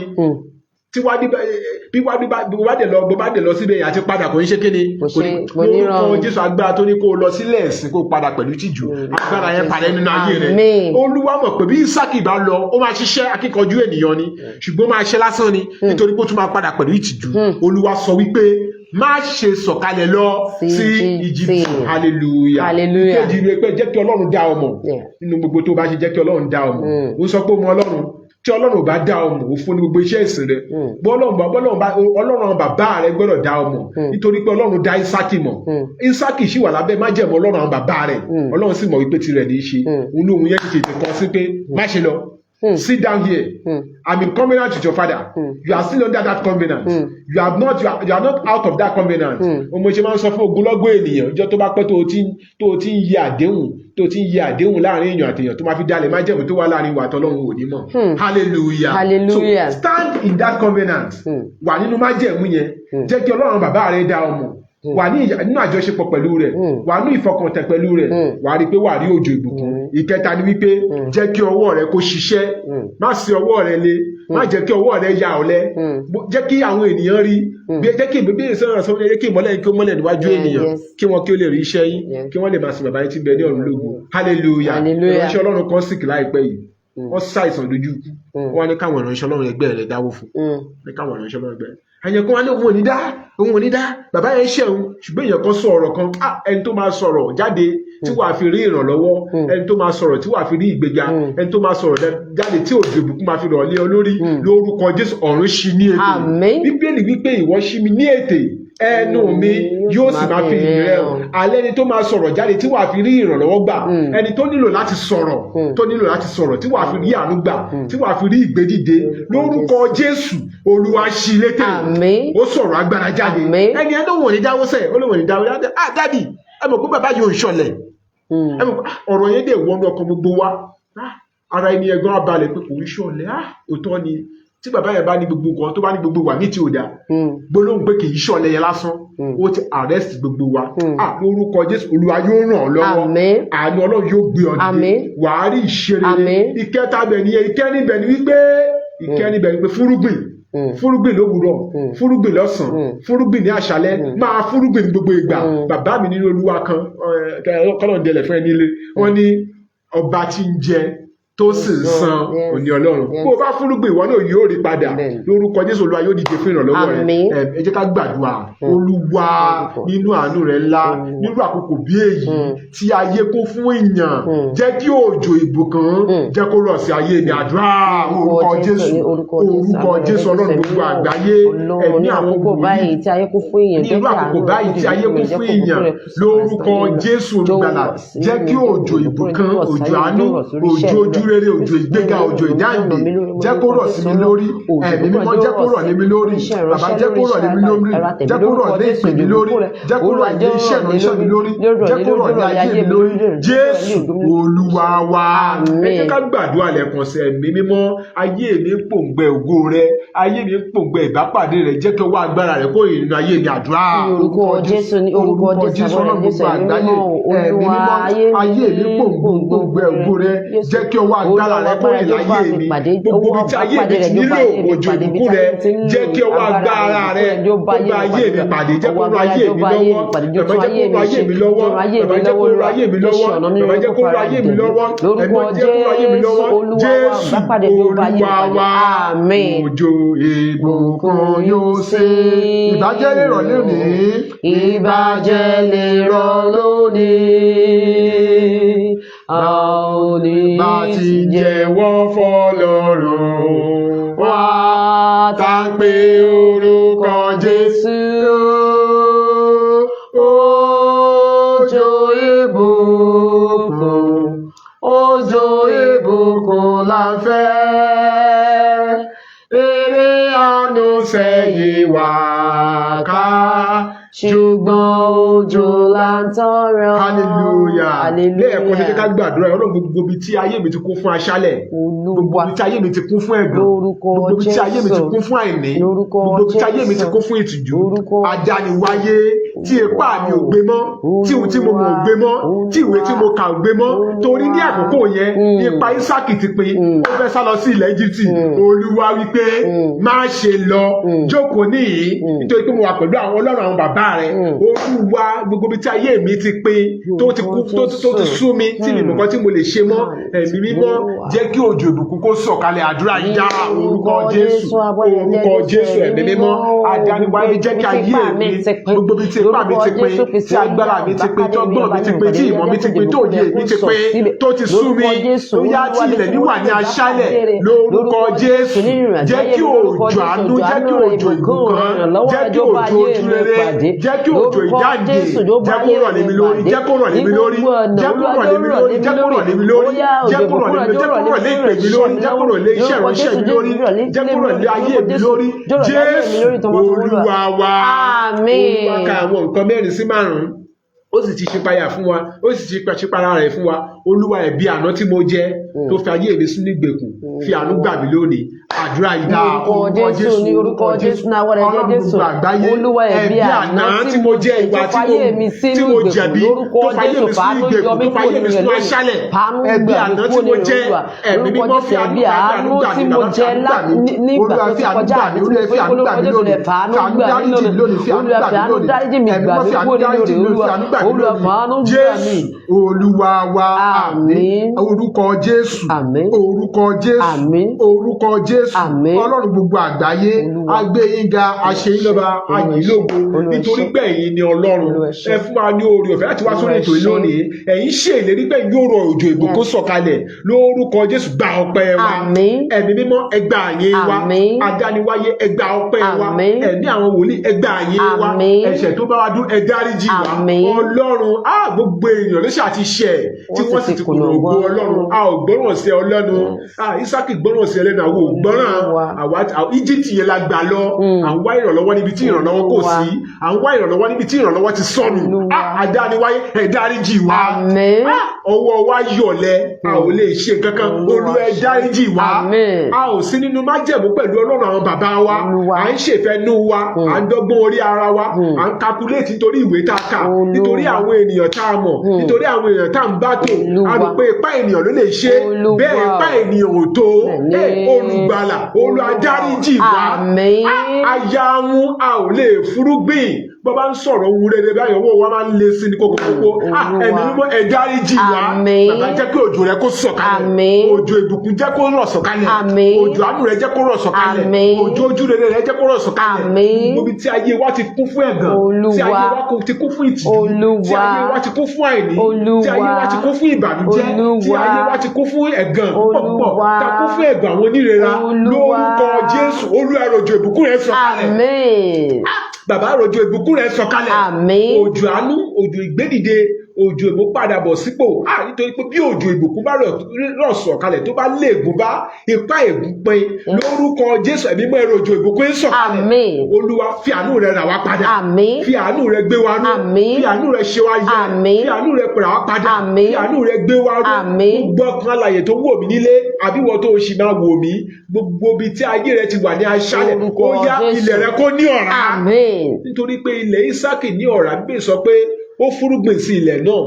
Tí wá bí wá bí bá dẹ̀ lọ, bó bá dẹ̀ lọ síbẹ̀ àti padà kò ní ṣe kíni. Kò kò ní lórúkọ rọrùn. Jésù, agbára tó ní kó o lọ sílẹ̀ ẹ̀sìn kó o padà pẹ̀lú tìjú, agbára yẹn parẹ́ nínú ayé rẹ̀. Àmín. Olúwa mọ̀ pé bí Ísákì bá lọ, ó máa ṣiṣẹ́, akíkanjú ènìyàn ni, ṣùgbọ́n ó máa ṣe lásán ni, nítorí pé ó tún máa padà pẹ̀lú ìtìjú. Olúwa sọ wípé má ṣe sọ̀kalẹ̀ lọ sí sí Íjíbítì. Íjíbítì. Hallelujah. Hallelujah. Ìkejì ni pé jẹ́ kí Ọlọ́run dá ọ mọ̀. Nínú gbogbo tó bá ṣe, jẹ́ kí Ọlọ́run dá ọ mọ̀. Ó sọ pé ó mọ Ọlọ́run. Tí Ọlọ́run ò bá dá ọ mọ̀, ó fún ní gbogbo iṣẹ́ ìsìn rẹ. Bọ́lọ́run bá Ọlọ́run àwọn bàbá rẹ gbọ́dọ̀ dá ọ mọ̀, nítorí pé Ọlọ́run dá Ísákì mọ̀. Ísákì sì wà lábẹ́ májẹ̀mú Ọlọ́run àwọn bàbá rẹ̀. Ọlọ́run sì mọ̀ wípé tirẹ̀ ní í ṣe. Òun lóhun yẹn ti tètè kọ sí pé má ṣe lọ. Sit down here. I'm in covenant with your father. You are still under that covenant. You are not out of that covenant. Mo ṣe máa ń sọ fún ogunlọ́gọ̀ ènìyàn, ìjọ tó bá pẹ́ tó o ti ń yẹ àdéhùn, tó o ti ń yẹ àdéhùn láàrin èèyàn àtèèyàn, tó máa fi dalẹ̀ májẹ̀mú tó wà láàrin ìwà àtọlọ́run, ò ní mọ̀. Hallelujah. Hallelujah. So stand in that covenant. Wà nínú májẹ̀mú yẹn. Jẹ́ kí Ọlọ́run bàbá rẹ dá ọ mọ̀. Wà ní nínú àjọṣepọ̀ pẹ̀lú rẹ̀. Wà ní ìfọkàntẹ̀ pẹ̀lú rẹ̀. Wà á rí i pé wà á rí òjò ìbùkún. Ìkẹta ni wípé jẹ́ kí ọwọ́ rẹ kó ṣiṣẹ́. Má sí ọwọ́ rẹ le, má jẹ́ kí ọwọ́ rẹ ya ọ̀lẹ. Jẹ́ kí àwọn ènìyàn rí bí jẹ́ kí ìbí ìsọ̀rọ̀ sọ, jẹ́ kí ìmọ́lẹ̀ kí ó mọ́lẹ̀ níwájú ènìyàn, kí wọ́n kí ó lè rí iṣẹ́ yín, kí wọ́n lè máa sin bàbá yín tí ń bẹ ní ọ̀run lógo. Hallelujah. Hallelujah. Ìránṣẹ́ Ọlọ́run kan sick láìpẹ́ yìí. Wọ́n ṣàìsàn lójú ikú. Wọ́n wá ní káwọn ìránṣẹ́ Ọlọ́run ẹgbẹ́ rẹ̀ dáwó fún, ní káwọn ìránṣẹ́ Ọlọ́run ẹgbẹ́ rẹ̀. Àyàn kan wá ní òun ò ní dá, òun ò ní dá, bàbá yẹn ṣẹ̀hún. Ṣùgbọ́n èèyàn kan sọ ọ̀rọ̀ kan, ah, ẹni tó máa sọ̀rọ̀ jáde tí wàá fi rí ìrànlọ́wọ́, ẹni tó máa sọ̀rọ̀ tí wàá fi rí ìgbéga, ẹni tó máa sọ̀rọ̀ jáde tí òjò ìbùkún máa fi rọ̀ lé ọ lórí, lórúkọ Jésù, ọ̀run ṣí ní ètè. Àmín. Bíbélì wípé ìwọ ṣí mi ní ètè, ẹnu mi yóò sì máa fi ìyìn rẹ hàn. Alẹ́ ni tó máa sọ̀rọ̀ jáde tí wàá fi rí ìrànlọ́wọ́ gbà, ẹni tó nílò láti sọ̀rọ̀, tó nílò láti sọ̀rọ̀ tí wàá fi rí àánú gbà, tí wàá fi rí ìgbédìde, lórúkọ Jésù, Olúwa ṣí létè. Àmín. Ó sọ̀rọ̀ agbára jáde. Àmín. Ẹni ẹ lóun ò ní dáwọ́ sẹ̀, ó lóun ò ní dáwọ́. Ah, daddy, ẹ mọ̀ pé bàbá yóò ń ṣọlẹ̀. Ẹ mọ̀ pé, ah, ọ̀rọ̀ yẹn dẹ̀ wọnú ọkàn gbogbo wa. Ah, ara ẹni ẹ̀gbọ́n abalẹ̀ pé kò ń ṣọlẹ̀. Ah, òótọ́ ni. Tí bàbá yẹn bá ní gbogbo nǹkan tó bá ní gbogbo wà ní tí ò dáa, gbólóhùn pé kì í ṣọ̀lẹ yẹn lásán, ó ti arrest gbogbo wa. Ah, lórúkọ Jésù, Olúwa yóò ràn ọ́ lọ́wọ́. Àmín. Àánú Ọlọ́run yóò gbé ọ dìde. Àmín. Wàá rí ìṣerere. Àmín. Ìkẹta bẹ̀ nìyẹn. Ìkẹrin bẹ̀ ni wípé, ìkẹrin bẹ̀ ni pé fúrúgbìn. Fúrúgbìn lówùúrọ̀, fúrúgbìn lọ́sàn-án, fúrúgbìn ní àṣálẹ́, máa fúrúgbìn ní gbogbo ìgbà. Bàbá mi nínú Olúwa kan, kọ́lọ̀ ń dẹlẹ̀ fún ẹni ilé, wọ́n ní ọba tí ń jẹ tó sì ń san òní Ọlọ́run. Bó o bá fúrúgbìn, ìwọ náà yóò rí padà. Lórúkọ Jésù, Olúwa yóò dìde fún ìrànlọ́wọ́ rẹ. Àmín. Ẹ jẹ́ ká gbàdúrà. Olúwa, nínú àánú rẹ ńlá, nírú àkókò bí èyí tí ayé kún fún ìyàn, jẹ́ kí òjò ìbùkún jẹ́ kó rọ̀ sí ayé mi. Àdúrà. Orúkọ Jésù, orúkọ Jésù, Ọlọ́run gbogbo àgbáyé, ẹ̀mí àwọn wòlíì, tí ayé kún fún ìyàn, ní irú àkókò báyìí tí ayé kún fún ìyàn, lórúkọ Jésù Olùgbàlà, jẹ́ kí òjò ìbùkún, òjò àánú, òjò ojúrere, òjò ìgbéga, òjò ìdáǹdè, jẹ́ kó rọ̀ sí mi lórí. Ẹ̀mí Mímọ́, jẹ́ kó rọ̀ lé mi lórí. Bàbá, jẹ́ kó rọ̀ lé mi lórí. Jẹ́ kó rọ̀ lé ìpè mi lórí. Jẹ́ kó rọ̀ lé iṣẹ́ ìránṣẹ́ mi lórí. Jẹ́ kó rọ̀ lé ayé mi lórí. Jésù Olúwa wa. Ẹ jẹ́ ká gbàdúrà lẹ́ẹ̀kan sí. Ẹ̀mí Mímọ́, ayé mi ń pòǹgbẹ ògo rẹ, ayé mi ń pòǹgbẹ ìbápàdé rẹ. Jẹ́ kí ọwọ́ agbára rẹ kó ìrìnà ayé mi. Àdúrà. Orúkọ Jésù, ní orúkọ Jésù, Ọlọ́run gbogbo àgbáyé, Ẹ̀mí Mímọ́, ayé mi ń pòǹgbẹ ògo rẹ. Jẹ́ kí ọwọ́ agbára rẹ kó rìn láyé mi. Gbogbo ibi tí ayé mi ti nílò òjò ìbùkún rẹ, jẹ́ kí ọwọ́ agbára rẹ kó bá ayé mi pàdé. Jẹ́ kó rán ayé mi lọ́wọ́. Bàbá, jẹ́ kó rán ayé mi lọ́wọ́. Bàbá, jẹ́ kó rán ayé mi lọ́wọ́. Bàbá, jẹ́ kó rán ayé mi lọ́wọ́. Ẹ̀mí, jẹ́ kó rán ayé mi lọ́wọ́. Jésù Olúwa wa. Òjò ìbùkún yóò ṣe. Ìbàjẹ́ lè rọ̀ lónìí. Ìbàjẹ́ lè rọ̀ lónìí. A ò ní bá ti jẹ́wọ́ fọ́lọ́run wá tá ń pe orúkọ Jésù. Òjò ìbùkún, òjò ìbùkún la fẹ́. Eré àánú sẹ́yìn wá ká. Ṣùgbọ́n òjò là ń tọrọ. Hallelujah. Lẹ́ẹ̀kan ṣe, jẹ́ ká Hallelujah. gbàdúrà. Ọlọ́run, gbogbo ibi tí ayé mi ti kún fún aṣálẹ̀, gbogbo Olúwa. ibi tí ayé mi ti kún fún ẹ̀gàn, Lórúkọ gbogbo ibi tí ayé mi ti Jésù. kún fún àìní, Lórúkọ gbogbo ibi tí ayé mi ti Jésù. kún fún ìtìjú, Lórúkọ adániwáyé, tí ipá mi ò gbé mọ́, tí ohun tí mo mọ̀ ò gbé mọ́, tí ìwé tí mo kà ò gbé mọ́, torí ní àkókò yẹn ipa Ísákì ti pin, ó fẹ́ sá lọ sí ilẹ̀ Íjíbítì. Olúwa wípé, má ṣe lọ, jókòó níhìn, nítorí pé mo wà pẹ̀lú àwọn Ọlọ́run àwọn bàbá rẹ. Olúwa, gbogbo ibi tí ayé mi ti pin, tó ti kú, tó ti sú mi, tí mi mọ̀ nǹkan tí mo lè ṣe mọ́, Ẹ̀mí Mímọ́, jẹ́ kí òjò ìbùkún kó sọ̀kalẹ̀. Àdúrà yìí dá. Orúkọ Jésù, orúkọ Jésù, Ẹ̀mí Mímọ́, adániwáyé, jẹ́ kí ayé mi, gbogbo ibi tí ipá mi ti pin, tí agbára mi ti pin, tí ọgbọ́n mi ti pin, tí ìmọ̀ mi ti pin, tó òye mi ti pin, tó ti sú mi, tó yá tí ilẹ̀ mi wà ní aṣálẹ̀, lórúkọ Jésù, jẹ́ kí òjò àánú, jẹ́ kí òjò ìbùkún, jẹ́ kí òjò ojúrere, jẹ́ kí òjò ìdáǹdè, jẹ́ kó rọ̀ lé mi lórí, jẹ́ kó rọ̀ lé mi lórí, jẹ́ kó rọ̀ lé mi lórí, jẹ́ kó rọ̀ lé mi lórí, jẹ́ kó rọ̀ lé mi, jẹ́ kó rọ̀ lé ìpè mi lórí, jẹ́ kó rọ̀ lé iṣẹ́ ìránṣẹ́ mi lórí, jẹ́ kó rọ̀ lé ayé mi lórí. Jésù Olúwa wa. Àmín. Olúwa ka àwọn nǹkan mẹ́rin sí márùn-ún, ó sì ti ṣípayà fún wa, ó sì ti ṣípara rẹ̀ fún wa. Olúwa, ẹ̀bi àná tí mo jẹ tó fi ayé mi sínú ìgbèkùn, fi àánú gbà mí lónìí. Àdúrà yìí dá. Orúkọ Jésù, ní orúkọ Jésù náà wọlé jẹ Ọlọ́run Jésù. gbogbo àgbáyé, Olúwa, ẹ̀bi àná tí mo jẹ, ìgbà tó fayé mi tí sínú mo ìgbèkùn, jẹ̀bi, lórúkọ tó fayé Jésù, mi sínú fàánú yọ ìgbèkùn, mí tó kúrò fayé mi nínú sínú rẹ̀. aṣálẹ̀, Fàánú ẹ̀bi gbà mí àná tí kúrò mo nínú jẹ, Olúwa. Ẹ̀mí Lórúkọ Mímọ́, fi Jésù, àánú ẹ̀bi gbà mí, àánú gbà tí mí, mo bàbá, fi jẹ àánú gbà mí. nígbà Olúwa, tó fi ti àánú kọjá gbà mí. àbí tí Olúwa, mo fi fẹ́ àánú gbà lórúkọ mí Jésù lónìí. rẹ̀, fàánú Fi àánú gbà mí dáríjì lónìí. mí lónìí. Fi àánú Olúwa, gbà fi mí àánú lónìí. dáríjì mi, Ẹ̀mí gbà Mímọ́, mí fi àánú kúrò nínú dáríjì rẹ̀, mí lónìí. Olúwa. Fi àánú gbà mí Olúwa, lónìí. fàánú gbà Jésù mí. Olúwa wa. Àmín. Orúkọ Jésù. Àmín. Orúkọ Jésù. Àmín. Orúkọ Jésù. Àmín. Ọlọ́run gbogbo àgbáyé, Olúwa. a gbé yín ga, a ṣe yín lọ́ba, a yìn yín lógo, Olúwa, nítorí ṣé. pé ẹ̀yin ni Ọlọ́run. Olúwa, ṣé. Ẹ fún wa ní oore ọ̀fẹ́ láti wá sórí Olúwa, ètò yìí ṣé. lónìí. Ẹ̀yin ṣe ìlérí pé yóò rọ òjò ìbùkún sọ̀kalẹ̀. Lórúkọ Jésù, gba ọpẹ́ wa. Àmín. Ẹ̀mí Mímọ́, ẹ gba àyìn wa. Àmín. Adániwáyé, ẹ gba ọpẹ́ wa. Àmín. Ẹ̀mí àwọn wòlíì, ẹ gba àyìn wa. Àmín. Ẹ̀ṣẹ̀ tó bá wa dún, ẹ dáríjì wa. Àmín. Ọlọ́run á, gbogbo èèyàn ló ṣáà ti ṣẹ̀ tí wọ́n sì ti kùnà ògo Ọlọ́run. A ò gbọ́ràn sí Ọlọ́run. Ísákì gbọ́ràn sí ẹlẹ́nu, àwọn ò gbọ́ràn. Olúwa. Àwa Íjíbítì yẹn la gbà lọ. À ń wá ìrànlọ́wọ́ níbi tí ìrànlọ́wọ́ kò Olúwa. sí, à ń wá ìrànlọ́wọ́ níbi tí ìrànlọ́wọ́ ti sọnù. Olúwa. Adániwáyé, ẹ dáríjì wa. Àmín. Ọwọ́ wa yọ̀lẹ, a ò lè ṣe nǹkan kan. Olúwa. Olúwa, ẹ dáríjì wa. Àmín. A ò sí nínú májẹ̀mú pẹ̀lú Ọlọ́run àwọn bàbá wa. Olúwa. À ń ṣèfẹ́nú wa, à ń dọ́gbọ́n orí ara wa, à ń calculate nítorí ìwé tá a kà, Olúwa. nítorí àwọn ènìyàn tá a mọ̀, nítorí àwọn èèyàn tá a ń bá tò. Olúwa. A rò pé ipá ènìyàn ló lè ṣe. Olúwa. Bẹ́ẹ̀ ipá ènìyàn ò tó. Bẹ́ẹ̀ni. Ẹ, olùgbàlà, Olúwa dáríjì wá. Àmín. Aya wọn a ò lè fúrúgbìn. Bọ́ bá ń sọ̀rọ̀ ohun rere báyìí, ọwọ́ wa máa ń le sí ní kókókókó. Ah, Olúwa. Ẹ̀mí Mímọ́, ẹ dáríjì wá. Àmín. Bàbá, jẹ́ kí òjò rẹ kó sọ̀kalẹ̀. Àmín. Òjò ìbùkún, jẹ́ kó rọ̀ sọ̀kalẹ̀. Àmín. Òjò àánú rẹ, jẹ́ kó rọ̀ sọ̀kalẹ̀. Àmín. Òjò ojú rere rẹ, jẹ́ kó rọ̀ sọ̀kalẹ̀. Àmín. Gbogbo ibi tí ayé wa ti kún fún ẹ̀gàn, Olúwa. tí ayé wa ti kún fún ìtìjú, Olúwa. tí ayé wa ti kún fún àìní, Olúwa. tí ayé wa ti kún fún ìbànújẹ́, tí Olúwa. ayé wa ti kún fún ẹ̀gàn púpọ̀ púpọ̀, Olúwa. ta kún fún ẹ̀gàn àwọn onírera, Olúwa. lórúkọ Jésù, Olúwa, rọ̀jò ìbùkún rẹ sọ̀kalẹ̀. Àmín. Bàbá, rọ̀jò ìbùkún rẹ sọ̀kalẹ̀. Àmín. Òjò àánú, òjò ìgbédìde, òjò ìmúpadàbọ̀ sípò. Ah, nítorí pé bí òjò ìbùkún bá rọ̀ sọ̀kalẹ̀, tó bá lé ègún bá ipá ègún pin, lórúkọ Jésù, Ẹ̀mí mọ́, ẹ̀rọ òjò ìbùkún ń sọ̀kalẹ̀. Àmín. Olúwa, fi àánú rẹ rà wá padà. Àmín. Fi àánú rẹ gbé wa ró. Àmín. Fi àánú rẹ ṣe wá yẹ. Àmín. Fi àánú rẹ pèrè wá padà. Àmín. Fi àánú rẹ gbé wa ró. Àmín. Gbogbo ọkàn alààyè tó wò mí nílé, àbí wọ́n tó o sì máa wò mí, gbogbo ibi tí ayé rẹ ti wà ní aṣálẹ̀, Lórúkọ ó yá, Jésù. ilẹ̀ rẹ kó ní ọ̀rá. Àmín. Nítorí pé ilẹ̀ Ísákì ní ọ̀rá. Bíbélì sọ pé ó fúrúgbìn sí ilẹ̀ náà,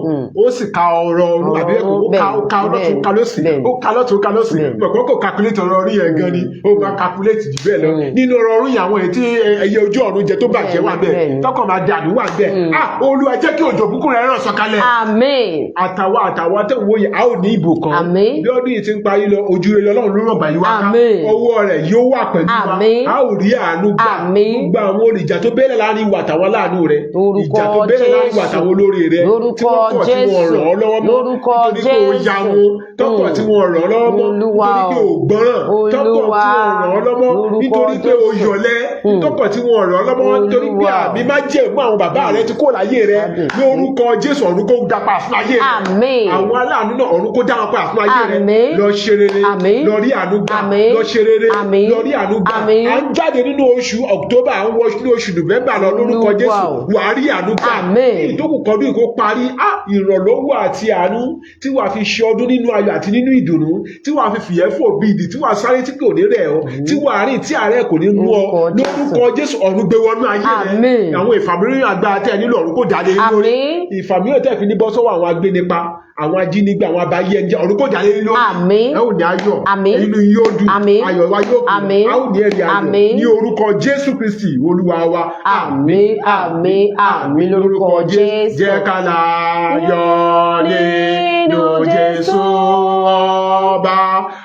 ó sì ka ọrọ̀ ọ̀run, àbí ẹ̀kọ́, ó ka, ó ka ọlọ́tún, ó ka lọ́sì, ó ka lọ́tún, ó ka lọ́sì. Mọ̀pọ́ kò calculate ọrọ̀ orí yẹn gan ni, ó máa calculate jù bẹ́ẹ̀ lọ. Nínú ọrọ̀ ọ̀run yẹn, àwọn èyí tí ẹyẹ ojú ọ̀run jẹ tó bàjẹ́ wà bẹ́ẹ̀, tọkàn máa dànù wà bẹ́ẹ̀. Ah, Olúwa, jẹ́ kí òjò bùkún rẹ̀ ràn sọ̀kalẹ̀. Àmín. Àtàwa àtàwa tẹ̀ ń wòye, a ó ní ìbùkún. Àmín. Bí ọdún yìí ti ń parí lọ, ojú rere Ọlọ́run ló rọ̀gbà yìí wá ká. Àmín. Ọwọ́ rẹ̀ yóò wà pẹ̀lú wa. Àmín. A ó rí àánú gbà. Àmín. Gbogbo àwọn olùjà tó bẹ́ẹ̀lẹ̀ láàrin ìwà àtàwọn aláàánú rẹ̀, Lórúkọ ìjà tó bẹ́ẹ̀lẹ̀ láàrin ìwà Jésù. àtàwọn olórí rẹ̀, tí Lórúkọ wọ́n kọ̀ tí wọ́n Jésù. ràn ọ́ lọ́wọ́ mọ́, Lórúkọ nítorí pé o ya Jésù. wọn, tọkọ̀ tí wọ́n ràn ọ́ lọ́wọ́ mọ́, Olúwa nítorí pé o gbọ́ràn, tọkọ̀ tí Olúwa. wọ́n ràn ọ́ lọ́wọ́, Lórúkọ nítorí pé o Jésù. yọ̀lẹ́, tọkọ̀ tí wọ́n ràn ọ́ lọ́wọ́, nítorí pé Olúwa. àmì májẹ̀mú àwọn bàbá rẹ ti kó láyé rẹ, Kábíyèsí. lórúkọ Jésù, ọ̀run kó dapà fún ayé rẹ. Àmín. Àwọn aláàánú náà, ọ̀run kó dá wọn padà fún ayé rẹ. Àmín. Lọ ṣe rere. Àmín. Lọ rí àánú gbà. Àmín. Lọ ṣe rere. Àmín. Lọ rí àánú gbà. Àmín. À ń jáde nínú oṣù October, à ń wọ inú oṣù November lọ, lórúkọ Olúwa Jésù, o. wàá rí àánú gbà. Àmín. Ní ìtókù kọdún ìkó parí á, ìrànlọ́wọ́ àti àánú tí wàá fi ṣe ọdún nínú ayọ̀ àti nínú ìdùnnú, tí wàá fi fìyẹ́ fò bí ìdì, tí wàá sáré tí kò ní rẹ̀ ọ́, tí wàá rìn tí àárẹ̀ kò ní mú ọ, Lórúkọ Jésù. lórúkọ Jésù, ọ̀run gbé wọnú ayé rẹ. Àmín. Àwọn ìfàmìíràn agbára tẹ́ ẹ nílò, ọ̀run kò dálé lórí. Àmín. Ìfàmìíràn tẹ́ fi ní bọ́ sọ́wọ́ àwọn agbénipa, àwọn ajínigbé, àwọn abayé ẹnjẹ, ọ̀run kò dálé lórí. Àmín. Ẹ ò ní ayọ̀. Àmín. Inú yín yóò dùn. Àmín. Ayọ̀ wa yóò kún. Àmín. A ó ní ẹ̀rí ayọ̀. Àmín. Ní orúkọ Jésù Kristi Olúwa wa. Àmín, àmín, àmín lórúkọ Jésù. Jẹ́ ká láyọ̀ nínú Jésù ọba,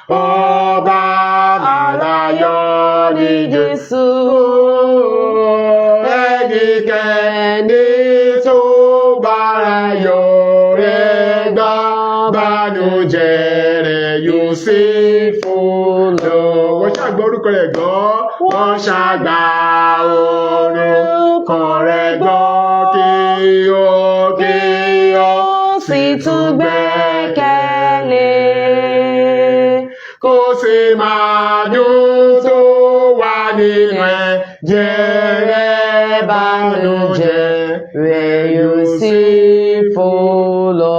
ọba láyọ̀ ní Jésù. Ẹnikẹ́ni tó bá rayọ̀ rẹ̀ gbà, bànújẹ́ rẹ̀ yóò sì fò lọ. Wọ́n ṣàgbọ́ orúkọ rẹ̀ gbọ́. Wọ́n ṣàgbà orúkọ rẹ̀ gbọ́, kí ó sì tún gbẹ́kẹ̀lé. Kó sì máa dùn tó wà nínú ẹ̀jẹ̀ rẹ̀, bànújẹ́ rẹ̀ yóò sì fò lọ.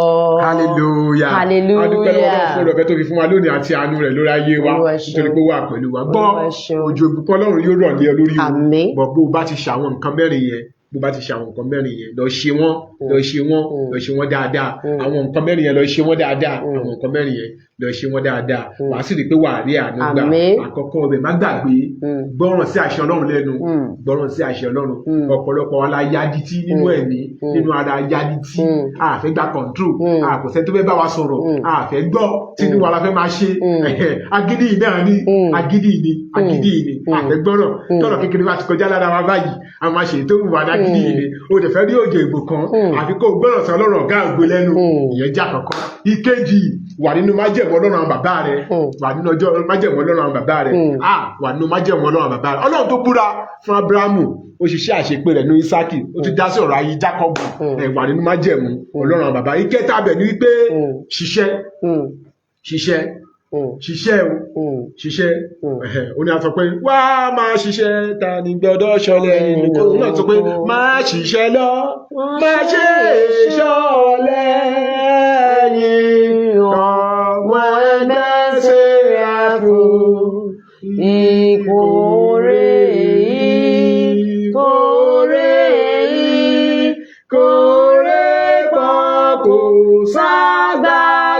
Hallelujah. Hallelujah. Adúpẹ́ lọ́wọ́ Ọlọ́run fún ọ̀rọ̀ tó fi fún wa lónìí àti àánú rẹ̀ lórí ayé wa, Olúwa ṣeun. nítorí pé ó wà pẹ̀lú wa. Gbọ́, Olúwa ṣeun. òjò ìbùkún Ọlọ́run yóò rọ̀ lé ọ lórí o. Àmín. Bọ̀ bó o bá ti ṣe àwọn nǹkan mẹ́rin yẹn, bó bá ti ṣe àwọn nǹkan mẹ́rin yẹn, lọ ṣe wọ́n, lọ ṣe wọ́n, lọ ṣe wọ́n dáadáa. Àwọn nǹkan mẹ́rin yẹn, lọ ṣe wọ́n dáadáa. Àwọn nǹkan mẹ́rin yẹn, lọ ṣe wọ́n dáadáa, wàá sì rí i pé wàá rí àánú gbà. Àmín. Àkọ́kọ́ ọbẹ̀, má gbàgbé, gbọ́ràn sí àṣẹ Ọlọ́run lẹ́nu. Gbọ́ràn sí àṣẹ Ọlọ́run. Ọ̀pọ̀lọpọ̀ wa la yadití nínú ẹ̀mí, nínú ara yadití. A fẹ́ gba control, a kò sẹ́ni tó fẹ́ bá wa sọ̀rọ̀, a fẹ́ gbọ́, tinú wa la fẹ́ máa ṣe. Agídí yìí náà ni, agídí yìí ni, agídí yìí ni, a fẹ́ gbọ́ràn. Tọ́rọ̀ kékeré bá ti kọjá lára wa báyìí, a máa ṣe èyí tó wù wá ní agídí yìí ni. O dẹ̀ fẹ́ rí òjò ìbò kan, àfi kó o gbọ́ràn sí Ọlọ́run ọ̀gá ògo lẹ́nu. Ìyẹn jẹ́ àkọ́kọ́. Ìkejì, wà nínú májẹ̀mú Ọlọ́run àwọn bàbá rẹ. Wà nínú ọjọ́ májẹ̀mú Ọlọ́run àwọn bàbá rẹ. Ah, wà nínú májẹ̀mú Ọlọ́run àwọn bàbá rẹ. Ọlọ́run tó búra fún Abrahamu, ó ṣiṣẹ́ àṣepé rẹ̀ ní Isaki, ó ti dá sí ọ̀rọ̀ ayé Jákọ́bù. Ẹ̀ wà nínú májẹ̀mú Ọlọ́run àwọn bàbá. Ìkẹta bẹ̀ ni wípé ṣiṣẹ́, ṣiṣẹ́, ṣiṣẹ́ o, ṣiṣẹ́. Ẹ̀hẹ̀, ó ní a sọ pé wá máa ṣiṣẹ́, ta ni gbọ́dọ̀ ṣọlẹ̀ nínú. Òun náà sọ pé máa ṣiṣẹ́ lọ, máa ṣe ṣọlẹ̀ yìí, ọmọ ẹgbẹ́ ṣe àfò Ìkórè, ìkórè, ìkórè pọ̀, kò ságbára.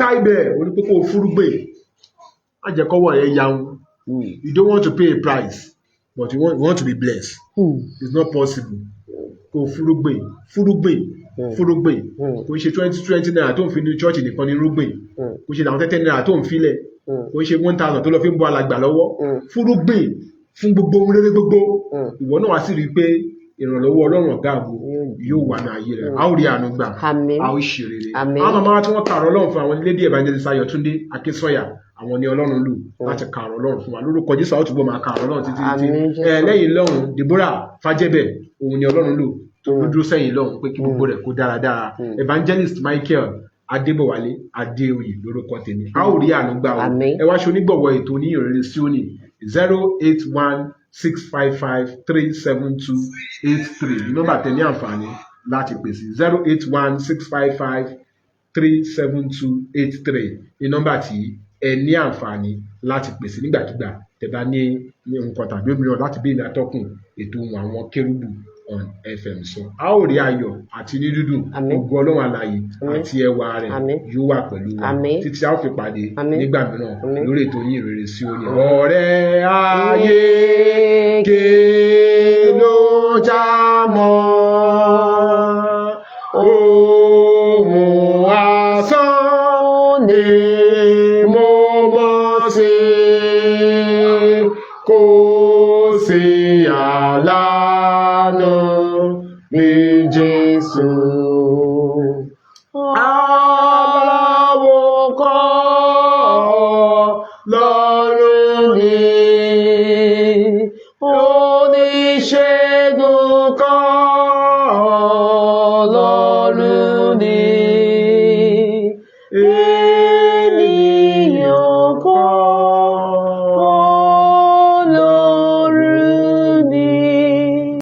Ìkẹta ibẹ̀ ó ní pé kó o fúrúgbìn, má jẹ́ kọ́wọ́ rẹ yahun. You don't want to pay a price, but you want to be blessed. It's not possible. Kó o fúrúgbìn, fúrúgbìn, fúrúgbìn. Kò ń ṣe 20 20 naira tó ń fi ní church nìkan ní rúgbìn. Kò ń ṣe àwọn 10 10 naira tó ń filẹ̀. Kò ń ṣe 1,000 tó lọ fi ń bọ́ alàgbà lọ́wọ́. Fúrúgbìn fún gbogbo ohun rere gbogbo. Ìwọ náà wá sì rí i pé ìrànlọ́wọ́ Ọlọ́run ọ̀gá àgbo yóò wà ní ayé rẹ̀. A ó rí àánú gbà. Àmín. A ó ṣe rere. Àmín. Àwọn màmá tí wọ́n kàrọ̀ Ọlọ́run fún àwọn Lady Evangelist Ayọ̀túndé Akínsọ́yà, àwọn ni Ọlọ́run lò láti kàrọ̀ Ọlọ́run fún wa. Lórúkọ Jésù, àwọn túbọ̀ máa kàrọ̀ Ọlọ́run títí títí. Àmín, Jésù. Ẹ lẹ́yìn lọ́hùn, Deborah Fájẹ́bẹ̀, òun ni Ọlọ́run lò tó dúró sẹ́yìn lọ́hùn pé kí gbogbo rẹ̀ kó dáradára. Evangelist Michael Adébọ̀wálé Adéoyè lórúkọ tèmi. A ó rí àánú gbà o. Àmín. Ẹ wá ṣe onígbọ̀wọ́ ètò Oníyìnrere Síónì, 08165537283 ní nọ́mbà tẹ ní àǹfààní láti pèsè. 08165537283 ní nọ́mbà tí ẹ ní àǹfààní láti pèsè nígbàkigbà tẹ́ bá ní nǹkan tàbí òmíràn láti bí ìlà tọ́kùn ètò ohùn àwọn kérúbù on FM sọ. A ó rí ayọ̀ àti ní dídùn. Àmín. Ògo Ọlọ́run alààyè Àmín. àti ẹwà rẹ̀ Àmín. yóò wà pẹ̀lú wa Àmín. títí a ó fi pàdé Àmín. nígbà mìíràn Àmín. lórí ètò Ìyìn Rere Síónì. Ọ̀rẹ́ ayé, kí ló já mọ́? Ohun asán ni mo mọ̀ sí, kò sí àlànà ní Jésù. Aláwo kọ́ lọ́rùn ni, oníṣègùn kọ́ lọ́rùn ni.